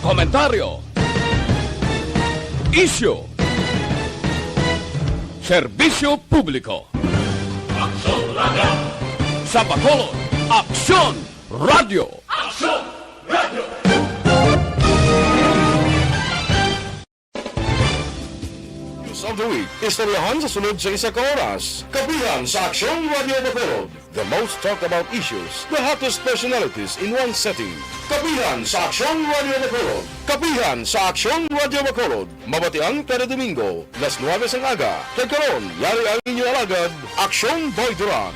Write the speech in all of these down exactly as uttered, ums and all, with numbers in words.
Komentaryo. Isyu. Serbisyo publiko. Aksyon Radio. Sa Bacolod, Aksyon Radio. Aksyon Radio. News of the week. Istoryahan sa sunod sa isa ka oras. Kapihan sa Aksyon Radio Bacolod. The most talked about issues, the hottest personalities in one setting. Kapihan sa Aksyon Radio Bacolod. Kapihan sa Aksyon Radio Bacolod. Mabatian kada Domingo, las nuebe sang aga. Kag karon, yari ang inyo alagad, Aksyon Boy Duran.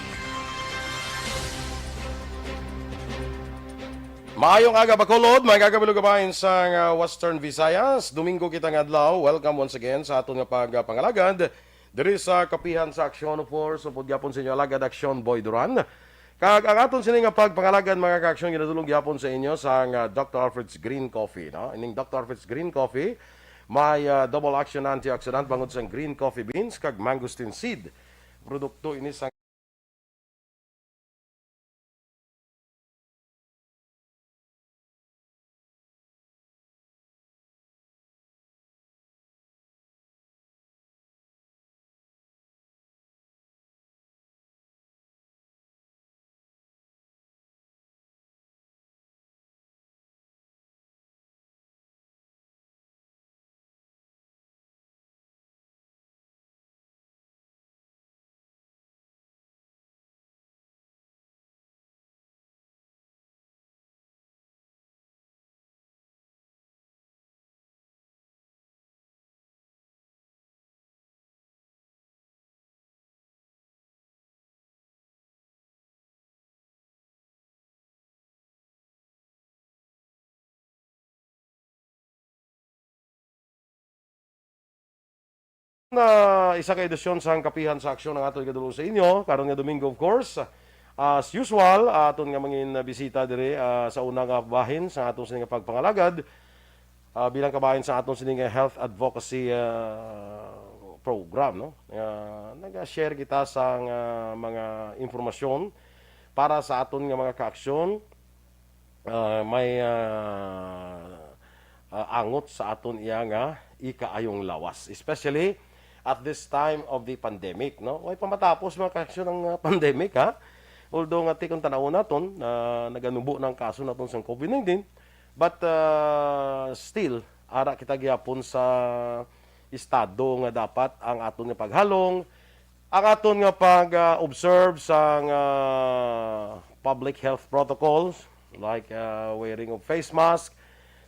Maayong aga, Bacolod. Maayong aga, mga kababayan sa, uh, Western Visayas. Domingo kita nga adlaw. Welcome once again sa aton nga pagpangalagad diri sa Kapihan sa Aksyon, of course, upod gyapon sa inyo alagad, Aksyon Boy Duran. Kag ang aton sini nga pagpangalagad, mga ka-aksyon, ginadulong gyapon sa inyo sang, uh, Doctor Alfred's Green Coffee, no? Ining Doctor Alfred's Green Coffee may, uh, double action antioxidant bangod sang green coffee beans kag mangosteen seed. Produkto ini sa Na isa ka edisyon sang Kapihan sa Aksyon ang aton igadulong sa inyo karon nga Domingo, of course. As usual, aton nga mangin bisita diri, ah, sa una nga bahin sa aton sini nga pagpangalagad, ah, bilang kabahin sa aton sini nga health advocacy, ah, program, no? Nga naga-share kita sa nga mga impormasyon para sa aton nga mga kaaksyon, ah, may, ah, ah, angot sa aton iya nga ikaayong lawas, especially at this time of the pandemic, no? Way pa matapos, mga kaaksyon, ang, ah, pandemic, ha? Although nga tikon tan-awon naton na naganubo na ang kaso naton sang COVID nineteen, but, ah, still ara kita gihapon sa estado nga dapat ang aton nga paghalong, ang aton nga pag, ah, observe sang, ah, public health protocols like, ah, wearing of face mask,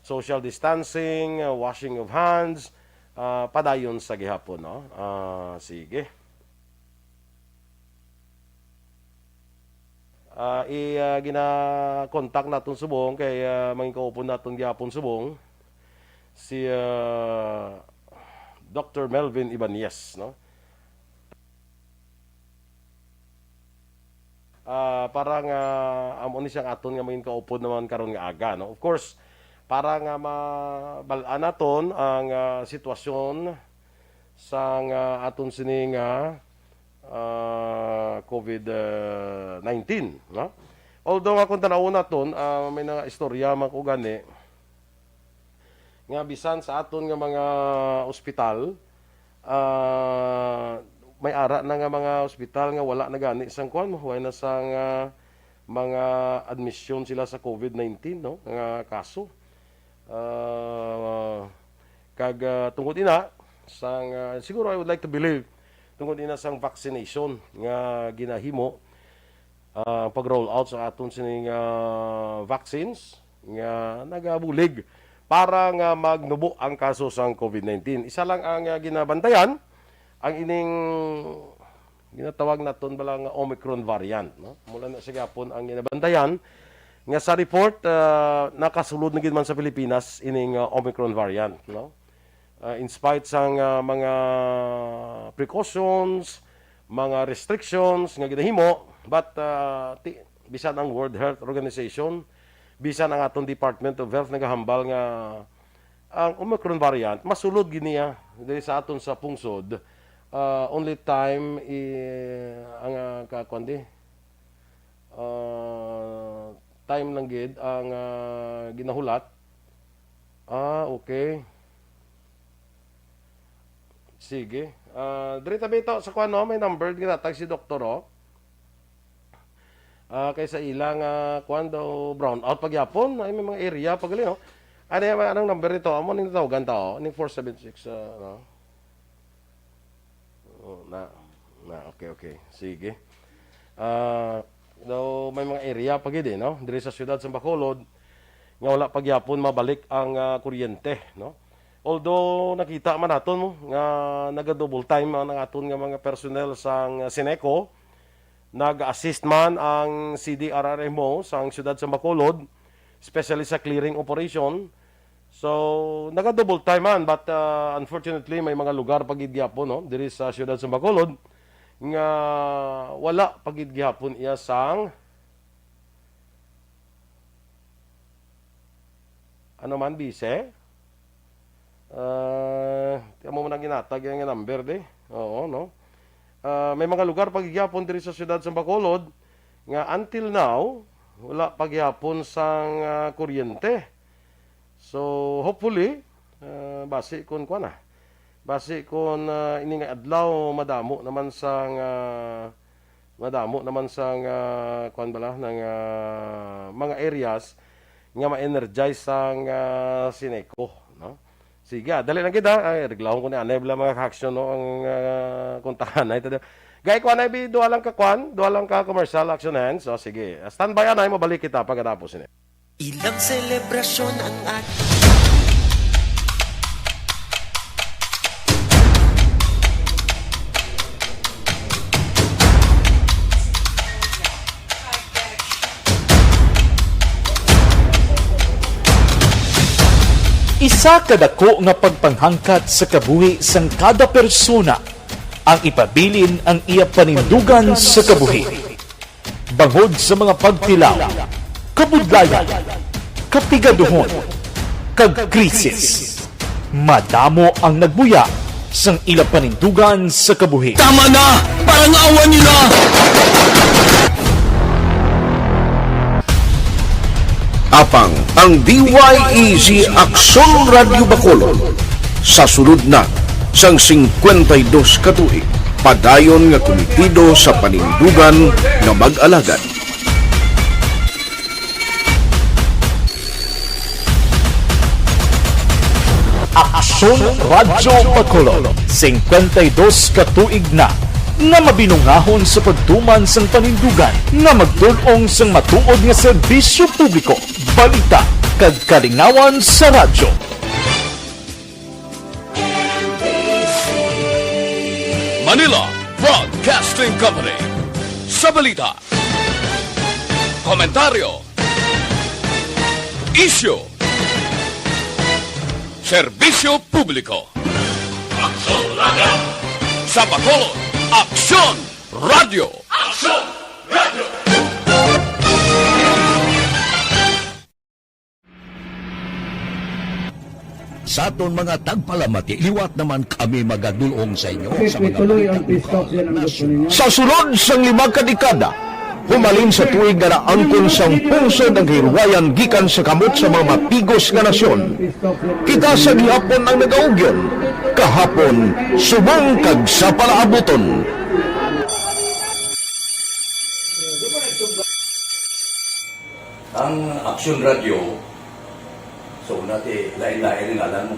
social distancing, ah, washing of hands, ah, padayon sa gihapon, no? Ah, sige. Ah, i, ah, gina-contact naton subong kay, ah, mangin kaupod naton gihapon subong si, ah, Doctor Melvin Ibanez, no? Ah, para nga amo ni siyang aton nga mangin kaupod naman karon nga aga, no? Of course, para nga mabal-an naton ang, ah, sitwasyon sang, ah, aton sini nga, ah, COVID, ah, nineteen, no? Although nga kung tan-awon naton, ah, may nga istorya man ko gani nga bisan sa aton nga mga ospital, ah, may ara na nga mga ospital nga wala na gani sang kuan mo, wala na sang, ah, mga admisyon sila sa COVID nineteen, no, nga kaso. Ah, kag, ah, tungod ina sang, ah, siguro I would like to believe, tungod ina sang vaccination nga ginahimo, ah, pag-roll out sa aton sining, ah, vaccines nga nagabulig para nga magnubo ang kaso sang COVID nineteen. Isa lang ang, ah, ginabantayan, ang ining ginatawag naton bala nga Omicron variant, no? Mula na sa gapon ang ginabantayan nga sa report, ah, nakasulod na gid man sa Pilipinas ining, ah, Omicron variant, no? Ah, in spite sang, ah, mga precautions, mga restrictions nga ginahimo, but, ah, ti-, bisan ang World Health Organization, bisan ang aton Department of Health nagahambal nga ang Omicron variant masulod gid niya diri sa aton sa pungsod. Ah, only time i-, ang, ah, ka-, kuwan di, ah, time lang gid ang, ah, ginahulat Ah, okay. Sige. Ah, diri tabi to sa kuan, no? May number ginatag si doktor, oh. Ah, kay sa ila nga kuan daw, brown out pagyapon. Ay, may mga area pa gali, no? Ano yung, anong number nito? Amo ning tawgan ta, oh. Ning four seven six, ah, ano? Oh, na, na, okay, okay. Sige. Ah, daw may mga area pa gid, eh, no? Diri sa siyudad sa Bacolod, nga wala pa gyapon mabalik ang, ah, kuryente, no? Although nakita man naton mo nga naga-double time ang aton nga mga personnel sang Sineco, nag-assist man ang C D R R M O sang siyudad sa Bacolod, especially sa clearing operation. So, naga-double time man, but, ah, unfortunately, may mga lugar pa gid gyapon, no, diri sa siyudad sa Bacolod nga wala pa gid gihapon iya sang, ano man, bise? Ah, amo man ang ginatag nga number, di? Oo, no? Ah, may mga lugar pa gid gihapon diri sa siyudad sa Bacolod nga until now, wala pa gihapon sang, ah, kuryente. So, hopefully, ah, basi kun kuan na. Basi kun, ah, ini nga adlaw, madamo naman sang, ah, madamo naman sang, ah, kuan bala, nang, ah, mga areas nga ma-energize sang, ah, Sineco, no? Sige, ah, dali lang gid, ah. Ay, reglahon ko ni anay bala mga ka-aksyon, no, ang, ah, kuntahan na ito. Gay, kuan na, bi, duha lang ka kuan, duha lang ka commercial, action hands. O, sige. Ah, standby, anay, mabalik kita pagkatapos ini. Ilang selebrasyon ang at- Isa ka dako nga pagpanghangkat sa kabuhi sang kada persona ang ipabilin ang iya panindugan sa kabuhi. Bangod sa mga pagtilaw, kabudlayan, kapigaduhon, kag krisis, madamo ang nagbuya sang ila panindugan sa kabuhi. Tama na! Parang awa nila! Apang ang D Y E Z Aksyon Radyo Bacolod sa sulod na sang singkwenta y dos ka tuig, padayon nga kumitido sa panindugan nga mag-alagad. Aksyon Radyo Bacolod, singkwenta y dos ka tuig na nga mabinungahon sa pagtuman sang panindugan nga magtul-ong sang matuod nga serbisyo publiko, balita, kag kalingawan sa radyo. Manila Broadcasting Company. Sa balita, komentaryo, isyu, serbisyo publiko. Aksyon Radyo. Sa Bacolod, Aksyon Radyo. Aksyon Radyo. Sa aton mga tagpalamati, liwat naman kami magadulong sa inyo sa mga balita lugar, nasyon. Sa sulod sang lima ka dekada, humalin sa tuig nga naangkon sang pungsod ang kahilwayan gikan sa kamot sa mga mapigos nga nasyon. Kita sa gihapon ang nagaugyon, kahapon, subong kag sa palaabuton. Ang Aksyon Radyo, so, una ti, lain-lain ang ngalan mo.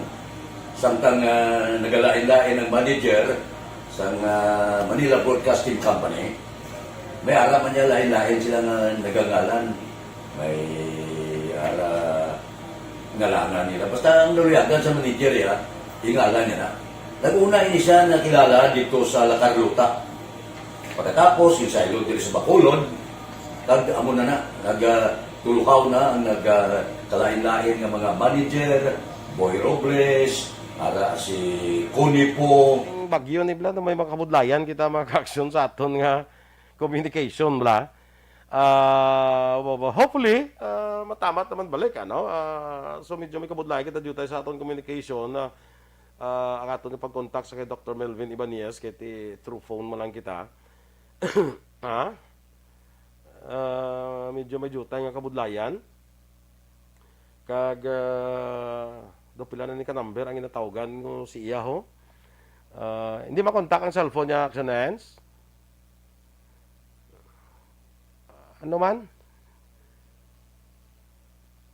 Samtang, ah, nagalain-lain ang manager sang, ah, Manila Broadcasting Company, may ara man niya lain-lain sila nga nagangalan. May ara ngalanan nila. Basta ang naluyagan sa manager, ya, ingalan niya na. Nag-una ini siya nakilala dito sa La Carlota. Pagkatapos, yung sa Ilog diri sa Bacolod, kag amo na na, nag, ah, tuluhaw na ang nag, ah, kalain-lain nga mga manager, Boy Robles, ara si Connie po. Ang bagyo ni bla, may makabudlayan kita, mga ka-aksyon, sa aton nga communication, bla. Ah, wa-, wa-, hopefully, ah, matamat naman balik, ano? Ah, so, medyo may kabudlayan kita dito sa aton communication na, ah, ang aton nga pag-contact sa kay Doktor Melvin Ibanez, kay ti through phone man lang kita. Ha? Ah, medyo may jutay nga kabudlayan. Kag, ah, Do pila na ni ka number ang ginatawgan ko si iya, ho? Ah, hindi makontak ang cellphone niya, Action Hands? Ano man?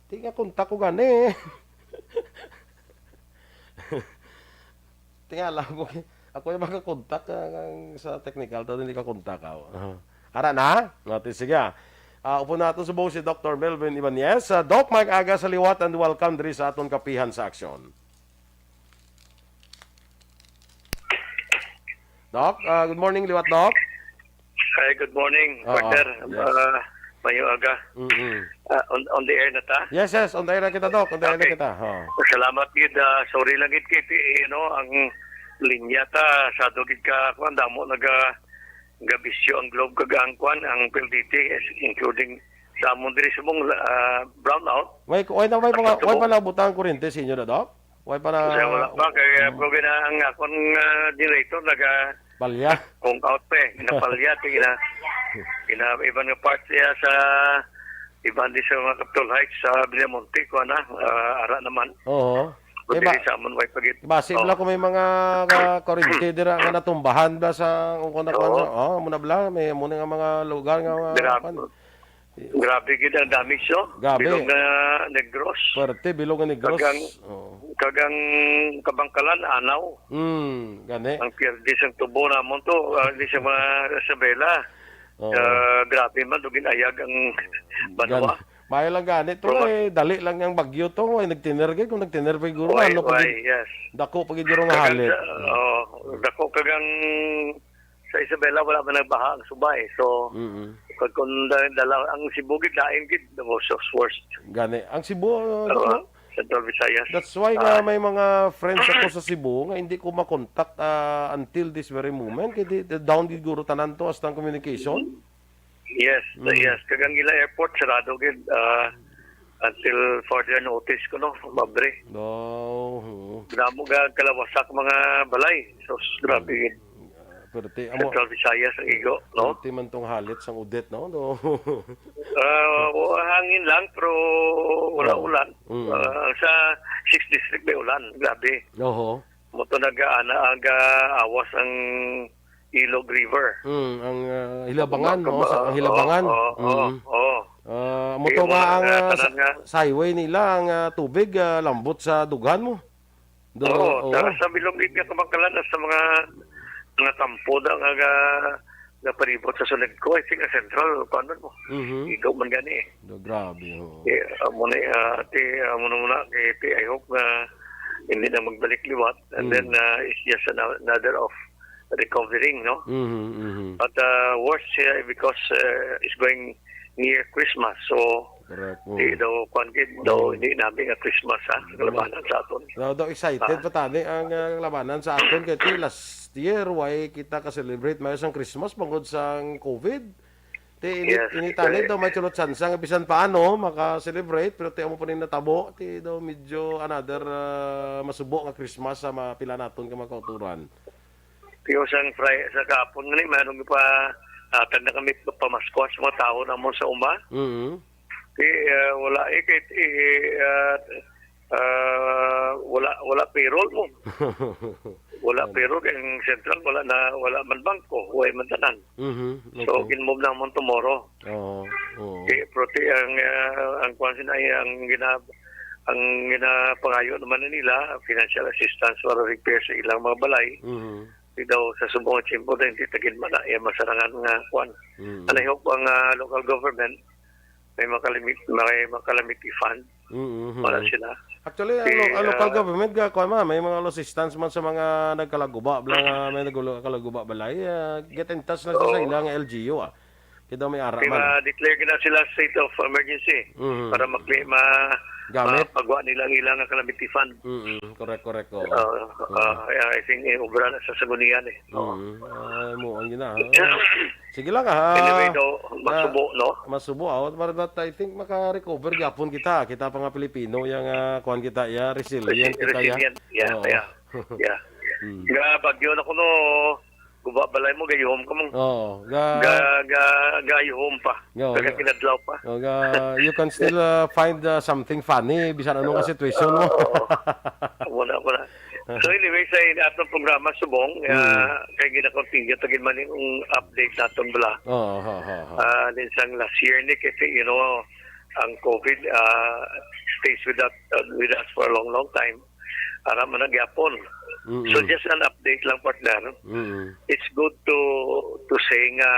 Di nga kontak ko gani. Tingala ko, ako yung makakontak, ah, ang sa technical, to hindi ka kontak, ah. Ara na? Natin, sige, ah. Ah, upo nato subong si Doctor Melvin Ibanez. Ah, Doc, maayong aga sa liwat and welcome diri sa aton kapihan sa aksyon. Doc, ah, good morning, liwat, Doc. Hi, good morning, Oo, partner. yes. Ah, maayong aga. Mm-mm. Ah, on, on the air na ta? Yes, yes, on the air na kita, Doc. On the air na Okay. kita. Oh. Salamat gid, ah, sorry lang gid kay, you know, ang linya ta, sa gid ka, kuwan, damo naga, gabisyo ang Globe kag ang kuwan, ang P L D T, yes, including sa amon diri sa mong, ah, brownout. Way, way na, way pa nga, At way sabo. pa nabutang ang kuryente sa inyo na, Doc? Way pa na Kasi wala pa, kaya Mm. ako gina-, ang akon, ah, generator, naga, Palya. kung out pa eh, ginapalya, ti gina, gina, iban nga part siya sa, iban di sa mga Capitol Heights, sa Villamonte, kuwan na, ah, ara naman. Oo. Kung Eh, dili ba-, sa amon, way pagit. basi Oh. bala kung may mga, ah, kuryente dira nga natumbahan ba sa, kung kuwan na, kuwan Oo. sa, oh, muna bala, may muna nga mga lugar nga, ah, Grabe. kuwan. Grabe gid ang damage, no? Grabe. Bilog nga Negros. Perte, bilog nga Negros. Kagang, Oo. kagang kabangkalan, anaw. Mm, gani. Ang pierde sang tubo namon to, ah, di sa mga Isabela. Oo. Ah, grabe man, dugin ayag ang banwa. Gan-, maayo lang gani to, Pero eh, dali lang ang bagyo to, eh, nagtiner gid, kung nagtiner pa siguro, Why, ano pa why, gid, yes. dako pa gid siguro nga Kagang halit. sa, Mm. oh, dako kagang sa Isabela, wala man nagbaha ang subay. So, Mm-mm. kag kung da-, dala, ang Cebu gid, lain gid, the most of worst. Gani. Ang Cebu, uh, Pero, no? Central Visayas. That's why nga Ah. may mga friends ako sa Cebu nga hindi ko makontak, ah, until this very moment. Kay di, di, down gid guro tanan to, hasta ang communication. Yes, Mm. yes. Kag ang ila airport, sarado gid, ah, until further notice ko, no? Mabre. Oh, oo. Damo ga kalawasak mga balay. So, s-, grabe gid. Perte, amo, Central Visayas ang igo, no? perte man tong halit sang Odette, no? No. Ah, wa-, hangin lang, pero wala Oo. ulan. Mm. Ah, sa six district may ulan, grabe. Oho. Mo to nag-aana, aga awas ang Ilog River. Mm, ang, ah, Hilabangan, Kaba-, no? Sa, ang Hilabangan. oo, oo, Mm. oo. Ah, mo Eh, to mga, nga ang, ah, tanan sa, nga. sa highway nila, ang, ah, tubig, ah, lambot sa dughan mo. Do, Oo, oo. sa, sa Bilog gid nga kabangkalan, sa mga, mga kampo da nga ga-, gapalibot sa sulod ko, I think, ah, Central, paano mo? Mhm. Igo man gani eh. Do, grabe, oo. Eh, amo na, ah, ti, amo na muna, eh, ti, I hope nga hindi na magbalik liwat. And Mm. then, ah, it's just ano-, another of recovering, no? Mhm, mhm. But, ah, worse siya because, ah, it's going near Christmas. So, Correct. di Mm. daw, kwan gid, daw, Mm. hindi namin nga Christmas, ha? Tama. Kalabanan sa aton. Daw, daw excited Ah. pa tani ang, ah, labanan sa aton. Kaya ti, last year, why kita ka-celebrate mayo sang Christmas bangod sang covid? Ti, ini, Yes, ini tani eh. daw may chulot sansa nga bisan paano maka-celebrate, pero ti amo pa ning natabo, ti daw medyo another, ah, masubo nga Christmas sa mapila naton ka mga kauturan. Pero sang Fri-, sa kahapon nga ni, mayroon pa, ah, tanda kami pa-, pamaskwa sa mga tao namon sa uma. Mm. Ti, ah, wala eh, kay, eh, ah, ah, wala, wala payroll mo. Wala Ano? payroll, kay ang sentral, wala na, wala man bangko, wala man tanan. Mhm, So, okay. ginmove na mo tomorrow. Oo, oo. Ti, pero ti, ang, ah, ang kwan sina, ang gina-, ang ginapangayo naman na nila, financial assistance para repair sa ilang mga balay. Mhm. Di daw sa subong nga tiyempo, daw hindi tagin man na, eh, masarangan nga kwan. Mhm. And I hope ang, ah, local government may makalimit, may makalimit i-fund Mhm, para mhm. sila. Actually, ang Ti, lo-, ang local ah, government, ga, kwan man, may mga assistance man sa mga nagkalaguba, bla, nga may nagkalaguba balay, ah, get in touch na sa Oo. ila nga L G U, ah. Kaya daw may ara Kaya man. ma-declare na sila state of emergency Mhm. para makli-, ma-, Gamit. mapagawa nila ang ilang calamity fund. Mhm. Correct, correct, oo. Oo, Mhm. ah, I think, eh, obra na sa Sanggunian, eh. Oo. Mhm. Ah, mo, ang gina, ha? Sige lang, ha? Anyway, daw, Ah, masubo, no? masubo, ah. But, but I think maka-recover gyapon kita. Kita pa nga Pilipino, yang, ah, kuwan kita, ya, resilient Resi-, kita, ya. resilient, yeah, Oo. yeah, yeah. Mm. Nga, bagyo na kuno, Guba balay mo, gayuhom ka mo. Oo. Ga, Ga, ga, gayuhom pa. Oo, Kaya ga- kinadlaw pa. oh, ga, you can still uh, find uh, something funny bisan ano nga situation mo. Oo. Muna, muna. So anyway, sa in atong programa subong, uh, kay gina-continue ta gid man yung update naton bala. Oo, ho, ho, ho. Ah, din sang last year ni kasi, you know, ang COVID uh, stays with us, uh, with us for a long, long time. Ara man na gyapon. Mm-mm. So just an update lang, partner. Mm-mm. It's good to to say nga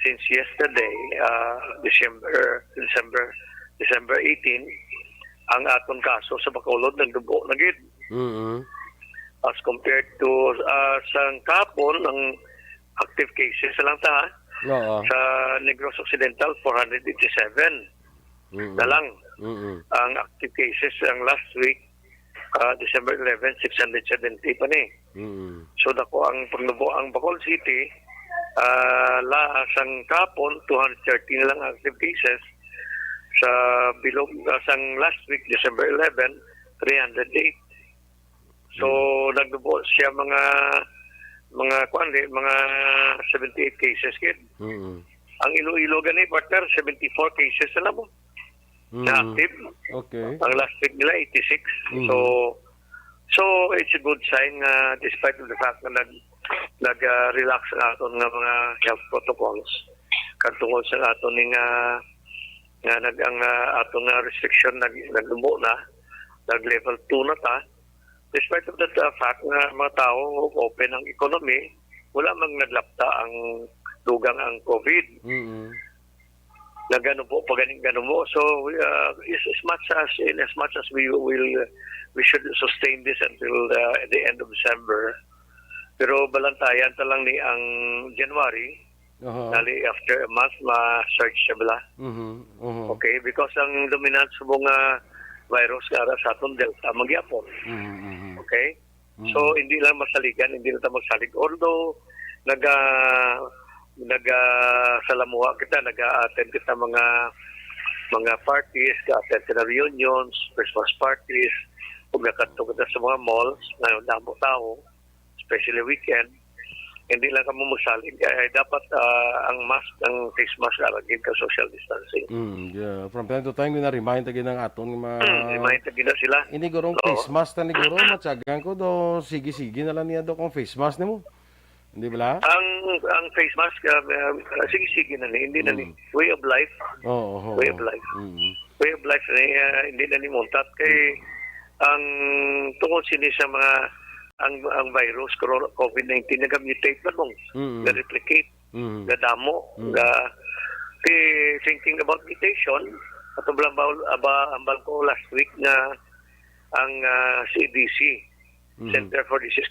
since yesterday, uh, December December December eighteen, ang aton kaso sa Bacolod nagdubo na gid. Mm-mm. As compared to uh, sa kahapon, ang active cases lang ta, ha? Oo. Sa Negros Occidental, four hundred eighty-seven Mm-mm. na lang. Mm-mm. Ang active cases ang last week, uh, December eleven, six hundred seventy pa ni. Mm-mm. So dako ang pagnubo. Ang Bacolod City, ah, la sang kahapon, two hundred thirty na lang active cases. Sa bilog, ah, sang last week, December eleven, three hundred eight. So nagnubo siya mga mga kuan di, mga seventy-eight cases gid. Mm-mm. Ang Iloilo gani, partner, seventy-four cases na lang mo na Mm-mm. active. Okay. Ang last week nila, eighty-six. Mm. So, so it's a good sign nga despite of the fact na nag, nag ah, relax ang aton nga mga health protocols, kag tungod sa aton ni nga nga nag ang ah, aton nga restriction nag naglubo na, nag level two na ta. Despite of that uh, fact nga mga tao open ang economy, wala mang naglapta ang dugang ang COVID. Mm-mm. Nagano po, paganing gano mo. So, uh, is as much as in as much as we will, we should sustain this until uh, the end of December. Pero balantayan ta lang ni ang January, Aha. Nali after a month, ma-surge siya bala. Mhm. Mhm. Okay, because ang dominant subong nga virus nga ara sa aton, Delta, magyapon. Mhm, mhm. Okay? Mhm. So, hindi lang masaligan, hindi lang ta magsalig. Although, naga, naga, sa Lamuha kita, naga-attend kita mga, mga parties, ga-attend kita reunions, Christmas parties, ug nakadto kita sa mga malls, nga damo tao, especially weekend, hindi lang kamo magsalig. Ay, dapat ah, ang mask, ang face mask, ara gid ka social distancing. Mm, yeah. From time to time, gina-remind lagi ng aton mga... Remind lagi na sila. Ini gurong Oo. Face mask ta ni guro, matyagan ko do, sige-sige na lang niya do kung face mask nimo. Hindi bala? Ang ang face mask, ah, ah, sige-sige na ni, hindi na ni. Mm. Way of life, Oo, oo. Way of life. Mm. Way of life ni, ah, hindi na ni muntat kay ang tungod sini sa mga ang ang virus, corona, COVID nineteen, nag-mutate na mong Mm. na-replicate, Mm. na damo, Mm. na si thinking about mutation, ato bala ba aba ambal ko last week nga ang ah, C D C, Mhm. Center for Disease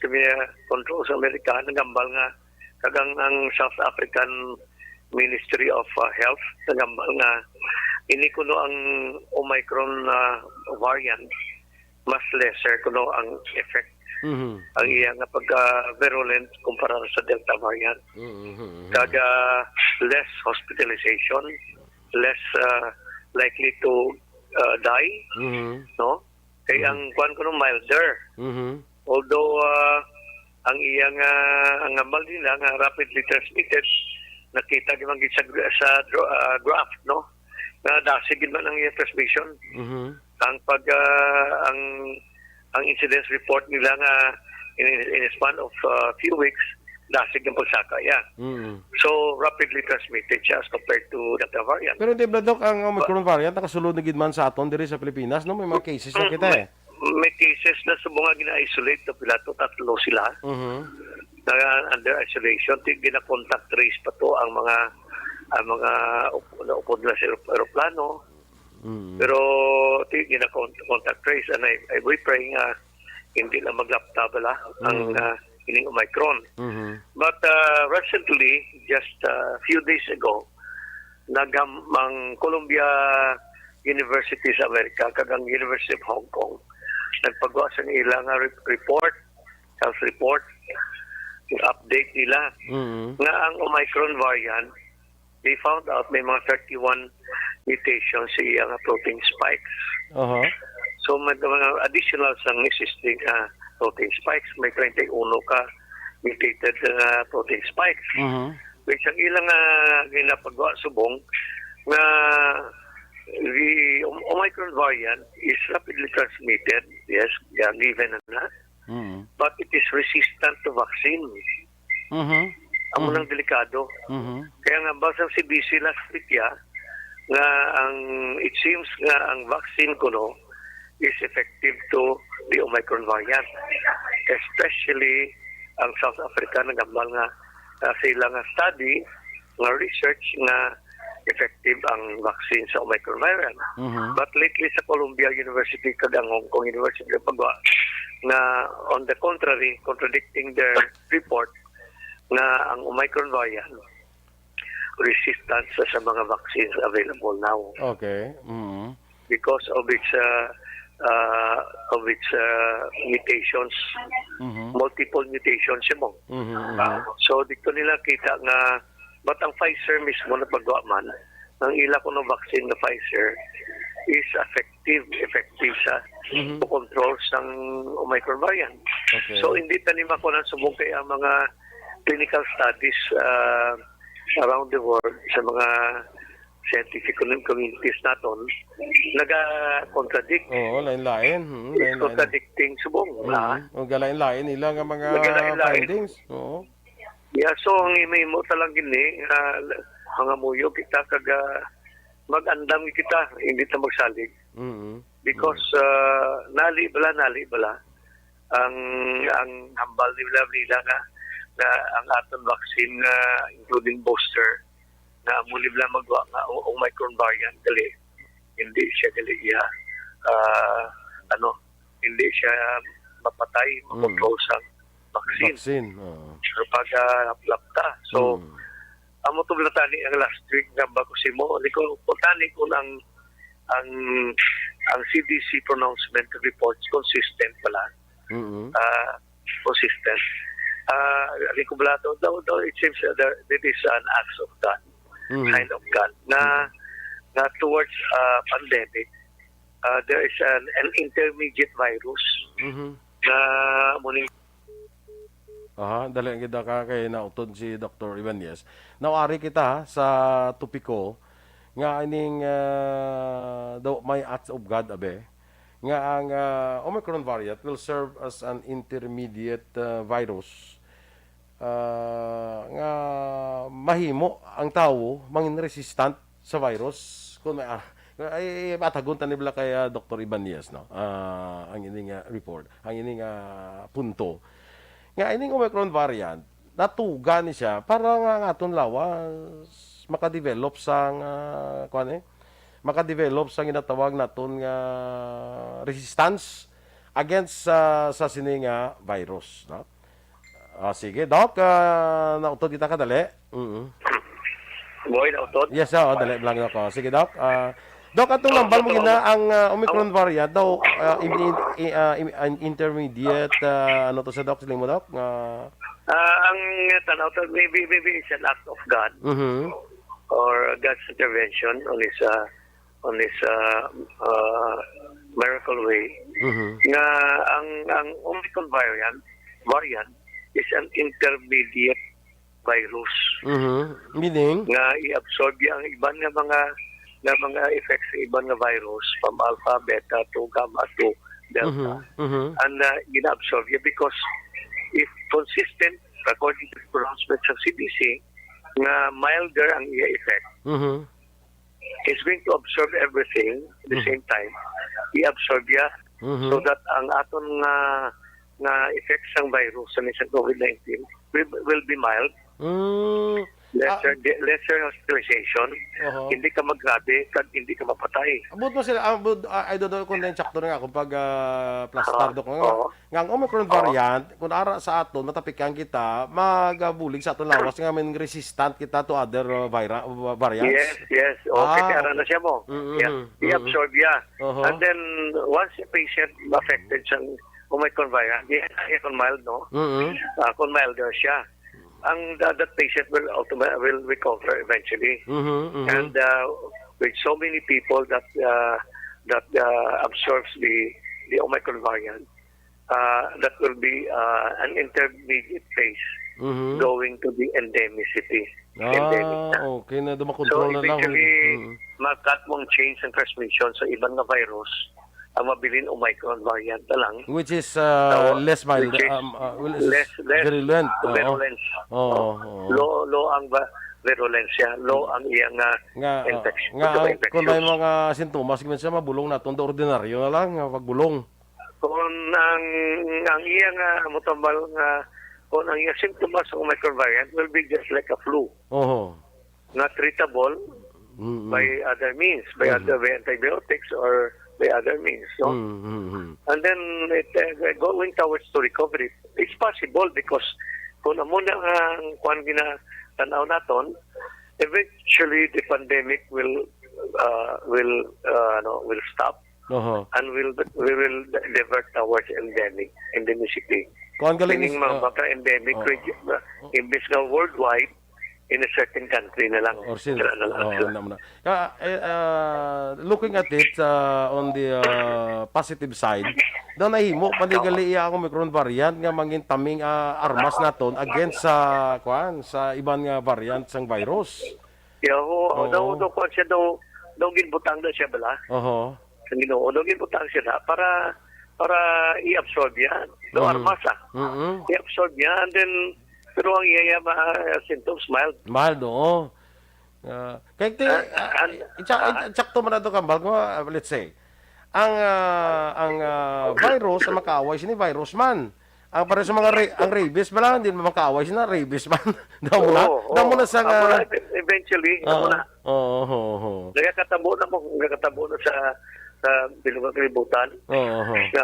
Control sa Amerika, nagambal nga kag ang, ang South African Ministry of ah, Health nagambal nga ini kuno ang Omicron ah, variant mas lesser kuno ang effect, Mhm. ang iya nga pagka virulent kumpara sa Delta variant. Mhm, mhm. Kag ah, less hospitalization, less ah, likely to ah, die, Mhm. no? Kay Mhm. ang kuan kuno milder. Mhm. Although ah, ang iyang ah, ang ambal nila nga rapidly transmitted, nakita gyud man gid sa gra- sa dro- ah, graph, no? Nga dasig gid man ang iyang transmission. Mhm. Ang pag ah, ang ang incidence report nila nga in, in a span of ah, few weeks, dasig ang pagsaka iya. Mhm. So rapidly transmitted siya as compared to Delta variant. Pero di ba, Doc, ang Omicron variant nakasulod na gid man sa aton diri sa Pilipinas, no? May mga cases na kita eh. May cases na sa mga gina-isolate na pila to, tatlo sila Mhm. na under isolation. Ti gina-contact trace pa to ang mga ang mga up- naupod na sa aeroplano. Mhm. Pero ti gina-contact trace, and I, I we pray nga hindi lang maglapta bala ang Mm. ah, ining Omicron. Mhm. But uh, recently, just a few days ago, nagam ang Columbia University sa Amerika kag ang University of Hong Kong nagpagawa sa ilang re- report, health report, yung update nila Mhm. nga ang Omicron variant, they found out may mga thirty-one mutations sa iyang protein spikes. Aha. So may mga additional sang existing ah, protein spikes, may treinta y uno ka mutated nga protein spike. Mhm. Which ang ilang, ah, ginapagawa subong nga the Om-, Omicron variant is rapidly transmitted, yes, yeah, given na, Mhm. but it is resistant to vaccine. Mhm. Amo Mhm. nang delikado. Mhm. Kaya nga, basta si B C last week, ya, nga ang, it seems nga ang vaccine kuno is effective to the Omicron variant, especially ang South Africa, naghambal nga, ah, sa ila nga study, nga research, nga effective ang vaccine sa Omicron variant. Mhm. But lately sa Columbia University kag ang Hong Kong University, pagwa nga, on the contrary, contradicting their report, nga ang Omicron variant resistant sa, sa mga vaccines available now Okay. Mm. because of its, uh, uh, of its, uh, mutations, Mhm. multiple mutations siya mo. Mhm, mhm. Ah, so dito nila kita nga, but ang Pfizer mismo na pagwa man, ang ila kuno vaccine na Pfizer is effective, effective sa Mhm. to control sang Omicron variant. Okay. So hindi ta ni makuha subong kay ang mga clinical studies, ah, around the world sa mga scientific commun-, communities naton naga-contradict. Oo, lain-lain. Hmm, lain-lain. Contradicting subong, Mm. ah. O, galain-lain nila nga mga Nagalain-lain. findings. Oo. Yeah, so ang imo-imo ta lang gini, ah, mga muyo kita kag, ah, mag-andam kita, hindi ta magsalig. Mm. Because, Mm. ah, nali bala, nali bala ang, ang hambal nila, nila nga, nga ang aton vaccine nga including booster na amo nila magwa nga o-, Omicron variant gali, hindi siya gali iya, ah, ano, hindi siya mapatay, Mm. makontrol sa vaccine. Vaccine, oo. Pero pag, ah, lapta. So, Mm. amo to bala tani ang last week nga bago simo, ni ko, kung tani kung ang, ang, ang C D C pronouncement reports consistent pala. Mm-mm. Ah, consistent. Ah, ni ko bala to, daw, daw, it seems that there, it is an act of God, Mhm. kind of God, na, Mhm. na towards, ah, pandemic, ah, there is an, an intermediate virus Mhm. na muning Aha, dali ang kita ka kay nautod si Doktor Ibanez. Now, ari kita sa topiko nga ining, ah, daw may act of God, abe, nga ang, ah, Omicron variant will serve as an intermediate, ah, virus, ah, nga mahimo ang tawo mangin resistant sa virus. Kung may, ah, ay, ay, matagon ta ni bala kay, ah, Doktor Ibanez, no? Ah, ang ini nga report, ang ini nga punto. Nga ining Omicron variant, natuga ni siya para nga ang aton lawas makadevelop sang, ah, kuwan eh, makadevelop sang ginatawag naton nga resistance against sa, sa sini nga virus, no? Ah, sige, Doc, ah, nautod kita kadali. Mm. Boy, nautod? Yes, ah, oh, dali lang ako. Sige, Doc. Ah, Doc, atong Oh, hambal mo Doc, gina ang, ah, Omicron Oh. variant daw, ah, in, in, i-, ah, in, an intermediate, ah, ano to sa Doc, siling mo, Doc? Nga Ah, ang tanaw to, maybe, maybe it's an act of God Mhm. or God's intervention on his, ah, on his, ah, ah, miracle way. Mhm. Nga ang, ang Omicron variant, variant is an intermediate virus Mhm. Meaning? nga i-absorb niya ang iban nga mga, nga mga effects sa iban nga virus, from alpha, beta to gamma to delta. Mhm. Mhm. And, ah, gina-absorb niya because if consistent, according to the pronouncement sa C D C, nga milder ang iya effect, Mhm. is going to absorb everything at the Mhm. same time. I-absorb niya Mhm. so that ang aton nga, nga effects sang virus sa isang COVID nineteen will, will be mild. Mm. Lesser, Ah. de-, lesser hospitalization. Oho. Hindi ka maggrabe, kag hindi ka mapatay. Abot mo sila, ah, abot, ah, I don't know kung na-insakto na nga akong pag, ah, plastar, Oo. Dok, no? Oo. Nga ang Omicron Oo. variant, kung ara sa aton, matapikan kita, magabulig sa aton lawas nga may resistant kita to other, uh, vira-, uh, variants. Yes, yes. O, Ah, kasi ara okay. na siya mo. Mm, Yeah. mm, mm. I-absorb niya. Oho. And then, once a patient affected sa Omicron variant, di na siya kung mild, no? Mm. Ah, kung milder siya. Ang, the, that patient will automa-, will recover eventually. Mhm, mhm. And, uh, with so many people that, uh, that, uh, absorbs the, the Omicron variant, uh, that will be uh, an intermediate phase Mhm. going to the endemicity. Endemic Ah, na. Okay na. So, dumakontrol na lang. Eventually, Mm. makat mong change ang transmission sa iban nga virus, ang mabilin Omicron variant na lang. Which is, uh, So, less mild, which is um, uh, well, is less, less virulent. Oo. Virulence. Oo, Oo. oo. Low, low ang va-, virulence siya, low ang iyang, ah, Nga, uh, infection, nga, pagka-infectious. Kung may mga sintomas, gid man siya, mabulong naton, ordinaryo na lang, nga pagbulong. Kung ang, ang iya nga mutambal nga, kung ang iya symptoms sa Omicron variant will be just like a flu, Oho. Nga treatable Mm-mm. by other means, by Mm-hmm. other, by antibiotics or by other means, no? Mm-hmm. And then it, uh, going towards to recovery, it's possible because kung amo na ang kuan gina tanaw naton, eventually the pandemic will, uh, will, uh, ano, will stop. Oho. And will, we will divert towards endemic, endemicity. Kuwan gali Meaning, ni, mga uh, baka endemic oh. Region, uh, imbis nga worldwide, in a certain country na lang. Or sin-, Dira na lang oh, sila. Ano mo na. Ka-, eh, uh, looking at it, uh, on the, uh, positive side, daw nahimo pa ni Oho. Gali iya ang Omicron variant nga mangin taming, uh, armas naton against sa, kuwan, sa iban nga variant sang virus. Yaho, Oo. daw, daw, kuwan siya, daw, daw ginbutang na siya bala. Oho. Sa Ginoo, daw ginbutang siya na para, para i-absorb niya. Daw Mhm. armas, ah. Mhm. I-absorb niya, and then, pero ang iya, iya mga symptoms, mild. Mild, oo. Ah, kay ti-, Ah, ah, an-, itsa-, ah. Tsakto man ato, Kambal, kung, ah, let's say, ang, ah, ang, ah, virus, ang makaaway sini virus man. Ang pareho sa mga ra-, ang rabies bala, hindi naman makaaway sina, rabies man. Damo na, Oo, damo oo. na sa Amo nga na, ev-, eventually, amo Oo, na. oo, oo, oo. Nagakatabo na mo, nagakatabo na sa, sa bilog nga kalibutan. Oo, oo. Na,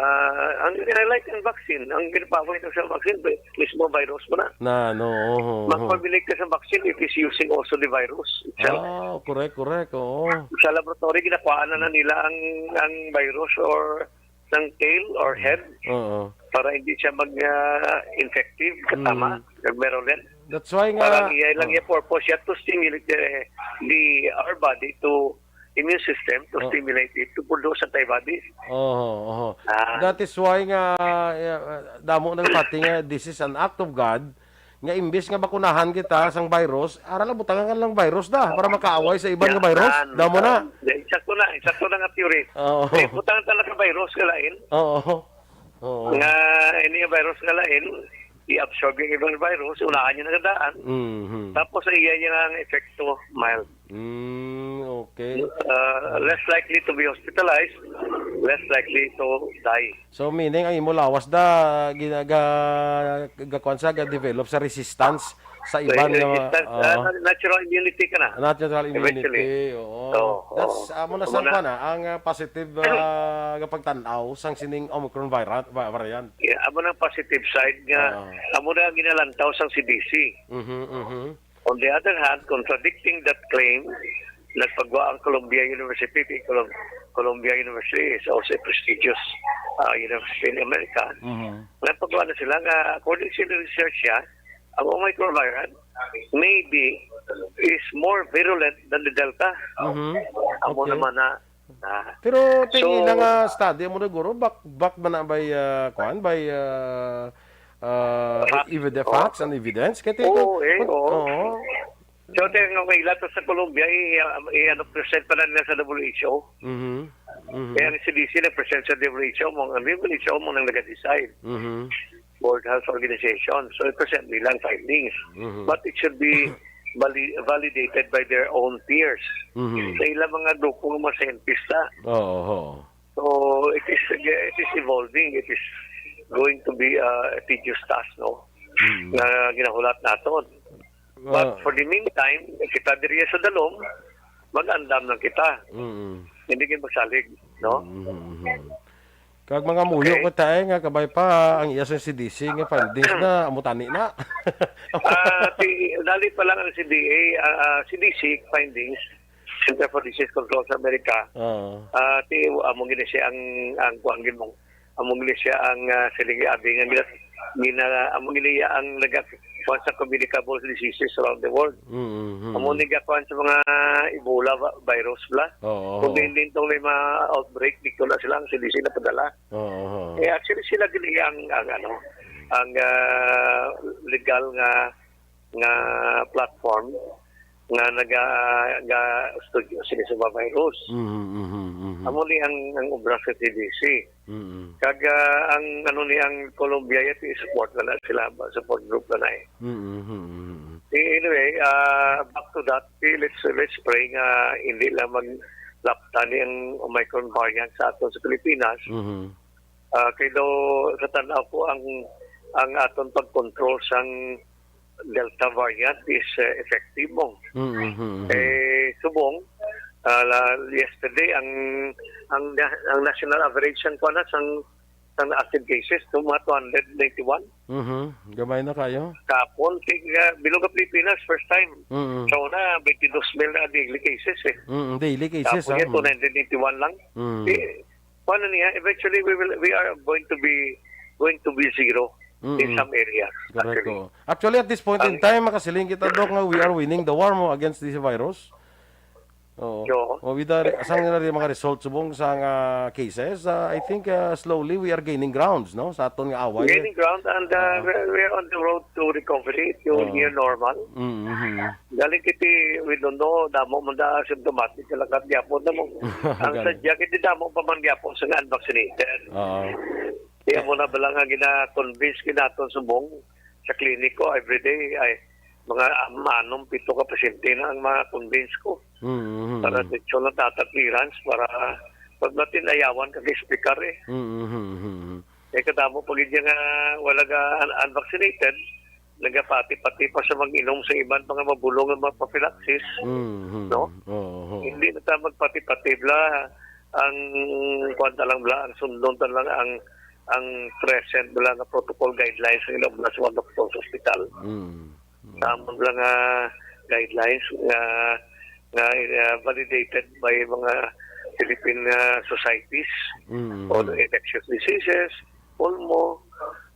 ang, like ang vaccine, ang ginapaway na sa vaccine, bi-, mismo virus mo na. Na, no, oo, oo. Mag-formulate ka sa vaccine, it is using also the virus itself. Ah, correct, correct, oo. Sa laboratory, ginakuhaan na, na nila ang, ang virus or ng tail or head Oo. para hindi siya mag, ah, infective, katama, Mm. nag-virulent. That's why nga Parang iya lang Oh. yung purpose siya to stimulate the, the, our body to immune system to Oh. stimulate it to produce antibodies. Oho, oho. Ah. That is why nga, uh, damo nagpati nga this is an act of God nga imbis nga bakunahan kita sang virus, ara lang butangan ka lang virus da para makaaway sa iban nga virus. Yan, Damo na. yan. Yan, eksakto na, eksakto na nga theory. Oo. Eh, butangan ta lang sa virus nga lain. Oo. Oo. Nga ini nga virus nga lain, i-absorb yung ibang virus, unahan niya nagadaan. Mhm. Tapos ang iya niya nga ang epekto, mild. Mm, okay. Uh, less likely to be hospitalized, less likely to die. So, meaning, ang imo lawas da, gina-, ga-, ga-, kuwan sa, ga-develop sa resistance sa iban Re-, nga, resistance, oo. Ah, natural immunity ka na. Natural immunity, Eventually. oo. Oo, That's, oo. Amo na Amo sa na. kuwan, ah, ang, ah, positive, ah, nga pagtan-aw sang sining Omicron vira-, va-, variant. Yeah, amo na ang positive side nga, Oo. amo na ang ginalantaw sang C D C. Mhm, mhm. On the other hand, contradicting that claim, nagpagwa ang Columbia University. Colum-, Columbia University is also a prestigious, uh, university in America. Mhm. Nagpagwa na sila nga, according sa research siya, ang Omicron variant maybe is more virulent than the Delta. Mhm. Amo Okay. naman na Ah. Pero tingin So, na nga study mo na, guro, back, back man na by, ah, kuan, by, ah, ah, Fact. evid-, Oh. facts and evidence? Kaya tingin ko, Oo, eh, pag-, oo. oo. So, tingin nga may lato sa Colombia, i-, i-, ano, present pa na nila sa W H O. Mhm. Mhm. Kaya ang C D C nag-present sa W H O, mo, ang W H O mo nang nag-decide. Mhm. World Health Organization. So, i-present nila ang findings. Mhm. But it should be vali-, validated by their own peers. Mhm. Sa ilang mga grupo ng mga siyentista. Oo, oo. So, it is, it is evolving. It is going to be, uh, a tedious task, no? Mhm. Na ginahulat naton. But Ah. for the meantime, kita diri sa dalom, mag-andam lang kita. Mhm. Hindi kita magsalig, no? Mhm, mhm. Kag mga muyo Okay. ko tayo nga kabay pa ang iya sa C D C nga findings na amo tani na. Ah, ti-, dali pa lang ang C D A, ah, ah, C D C findings, Center for Disease Control sa Amerika. Oo. Ah, ti, amo gini siya ang, ang kuan gid mo. Amo gini siya ang, ah, siling abi nga gina-, gina-, amo gini ang naga-, kuwan sa communicable diseases around the world. Mm-hmm. Amo ni gakuan sa mga Ebola va-, virus bla. Oo. Kung din din tong may mga outbreak, dito na sila ang C D C na padala. Oo. Eh, actually, sila gini ang, ang, ano, ang, ah, legal nga, nga platform nga naga, ga studio sila sa virus. Mhm, mhm, mhm. Amo ni ang, ang obra sa C D C. Mm. Kag, ah, ang, ano ni ang Colombia, yati support na na sila, ba, support group na na eh. Mm, mhm, mhm. Eh, anyway, ah, back to that, eh, let's, let's pray nga hindi lang maglapta ni ang Omicron variant sa ato sa Pilipinas. Mhm. Ah, kay daw sa tanaw ko ang, ang aton pag-control sang Delta variant is, eh, effective mo. Mm, mhm, mhm. Eh, subong, ah, la-, yesterday ang, ang na-, ang national average sang kuwan na sang, sang active cases to mga two hundred ninety-one. Mhm. Gamay na kayo. Kapon, tig, ah, bilog ang Pilipinas, first time. Mm. Sa una, twenty-two mil na daily cases eh. Mm, daily cases, Kapon ah. Yan, Mm. two hundred ninety-one lang. Mm. Eh, paano niya? Eventually, we will, we are going to be, going to be zero in Mm-mm. some areas, Correct, actually. oo. Actually, at this point in Ang time, makasiling kita, Doc, nga we are winning the war mo against this virus. Oo. Yo. O, with the re-, sang na rin mga results subong sa nga cases, ah, I think, ah, slowly we are gaining grounds, no? Sa aton nga away. Gaining ground and, uh, Oo. we're, we're on the road to recovery, to Oo. near normal. Mm-hmm. Galing kiti, we don't know, damo man da symptomatic, kalakat gyapon na mo. Ang Galing. sadya, kiti damo pa man gyapon sa nga unvaccinated. Oo. Kaya mo na bala nga gina-convince kinaton subong sa kliniko everyday ay mga anom, pito ka pasyente na ang mga convince ko. Mm-hmm. Para diretso na tata clearance para pag matinayawan kag speaker eh. Mm-hmm. Eh, kadamo pa gid nga wala ga un-, unvaccinated, nagapati-pati pa sa mag-inom sa iban pa nga mabulong nga mga prophylaxis, Mhm. no? Oo. Hindi na ta magpati-pati bla ang kuwan ta lang bla, ang sundon ta lang ang, ang present bla nga protocol guidelines nga inobra sa mga doktor sa ospital. Mm. Mm. Tama bla nga guidelines nga, nga, uh, validated by mga Philippine, uh, societies Mm. on infectious diseases, pulmo,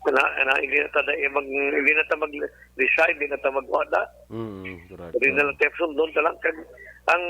na, na, hindi na ta na, eh, mag, hindi na ta mag-decide, hindi na ta magwada. Mm, correct. Hindi na lang tayo sundon ta lang. Kag, ang,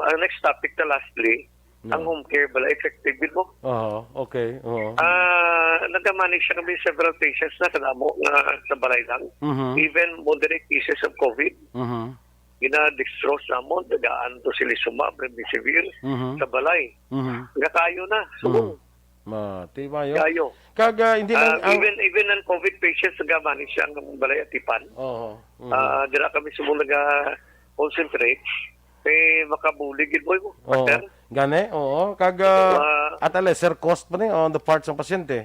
ang next topic na lastly, No. ang home care bala effective gid mo. Oo, okay. Oo. Ah, nagka-manage siya kami several patients na kadamo nga sa balay lang. Mhm. Even moderate cases of COVID, Mhm. gina-dextrose namon, tagaan to tocilizumab, remdesivir, Mhm. sa balay. Mhm. Nga kayo na, subong. Mm. Ma, timayo. Kayo. Kag, ah, hindi Ah, lang ang even, even ang COVID patients, nagamanage siya ang balay atipan. Oo. Mhm. Ah, dira kami subong naga-concentrate. Eh, makabulig gid, boy, mo, Oo. partner. Gani, oo. Kag, ah, Ah, at a lesser cost pa ni on the part sang pasyente.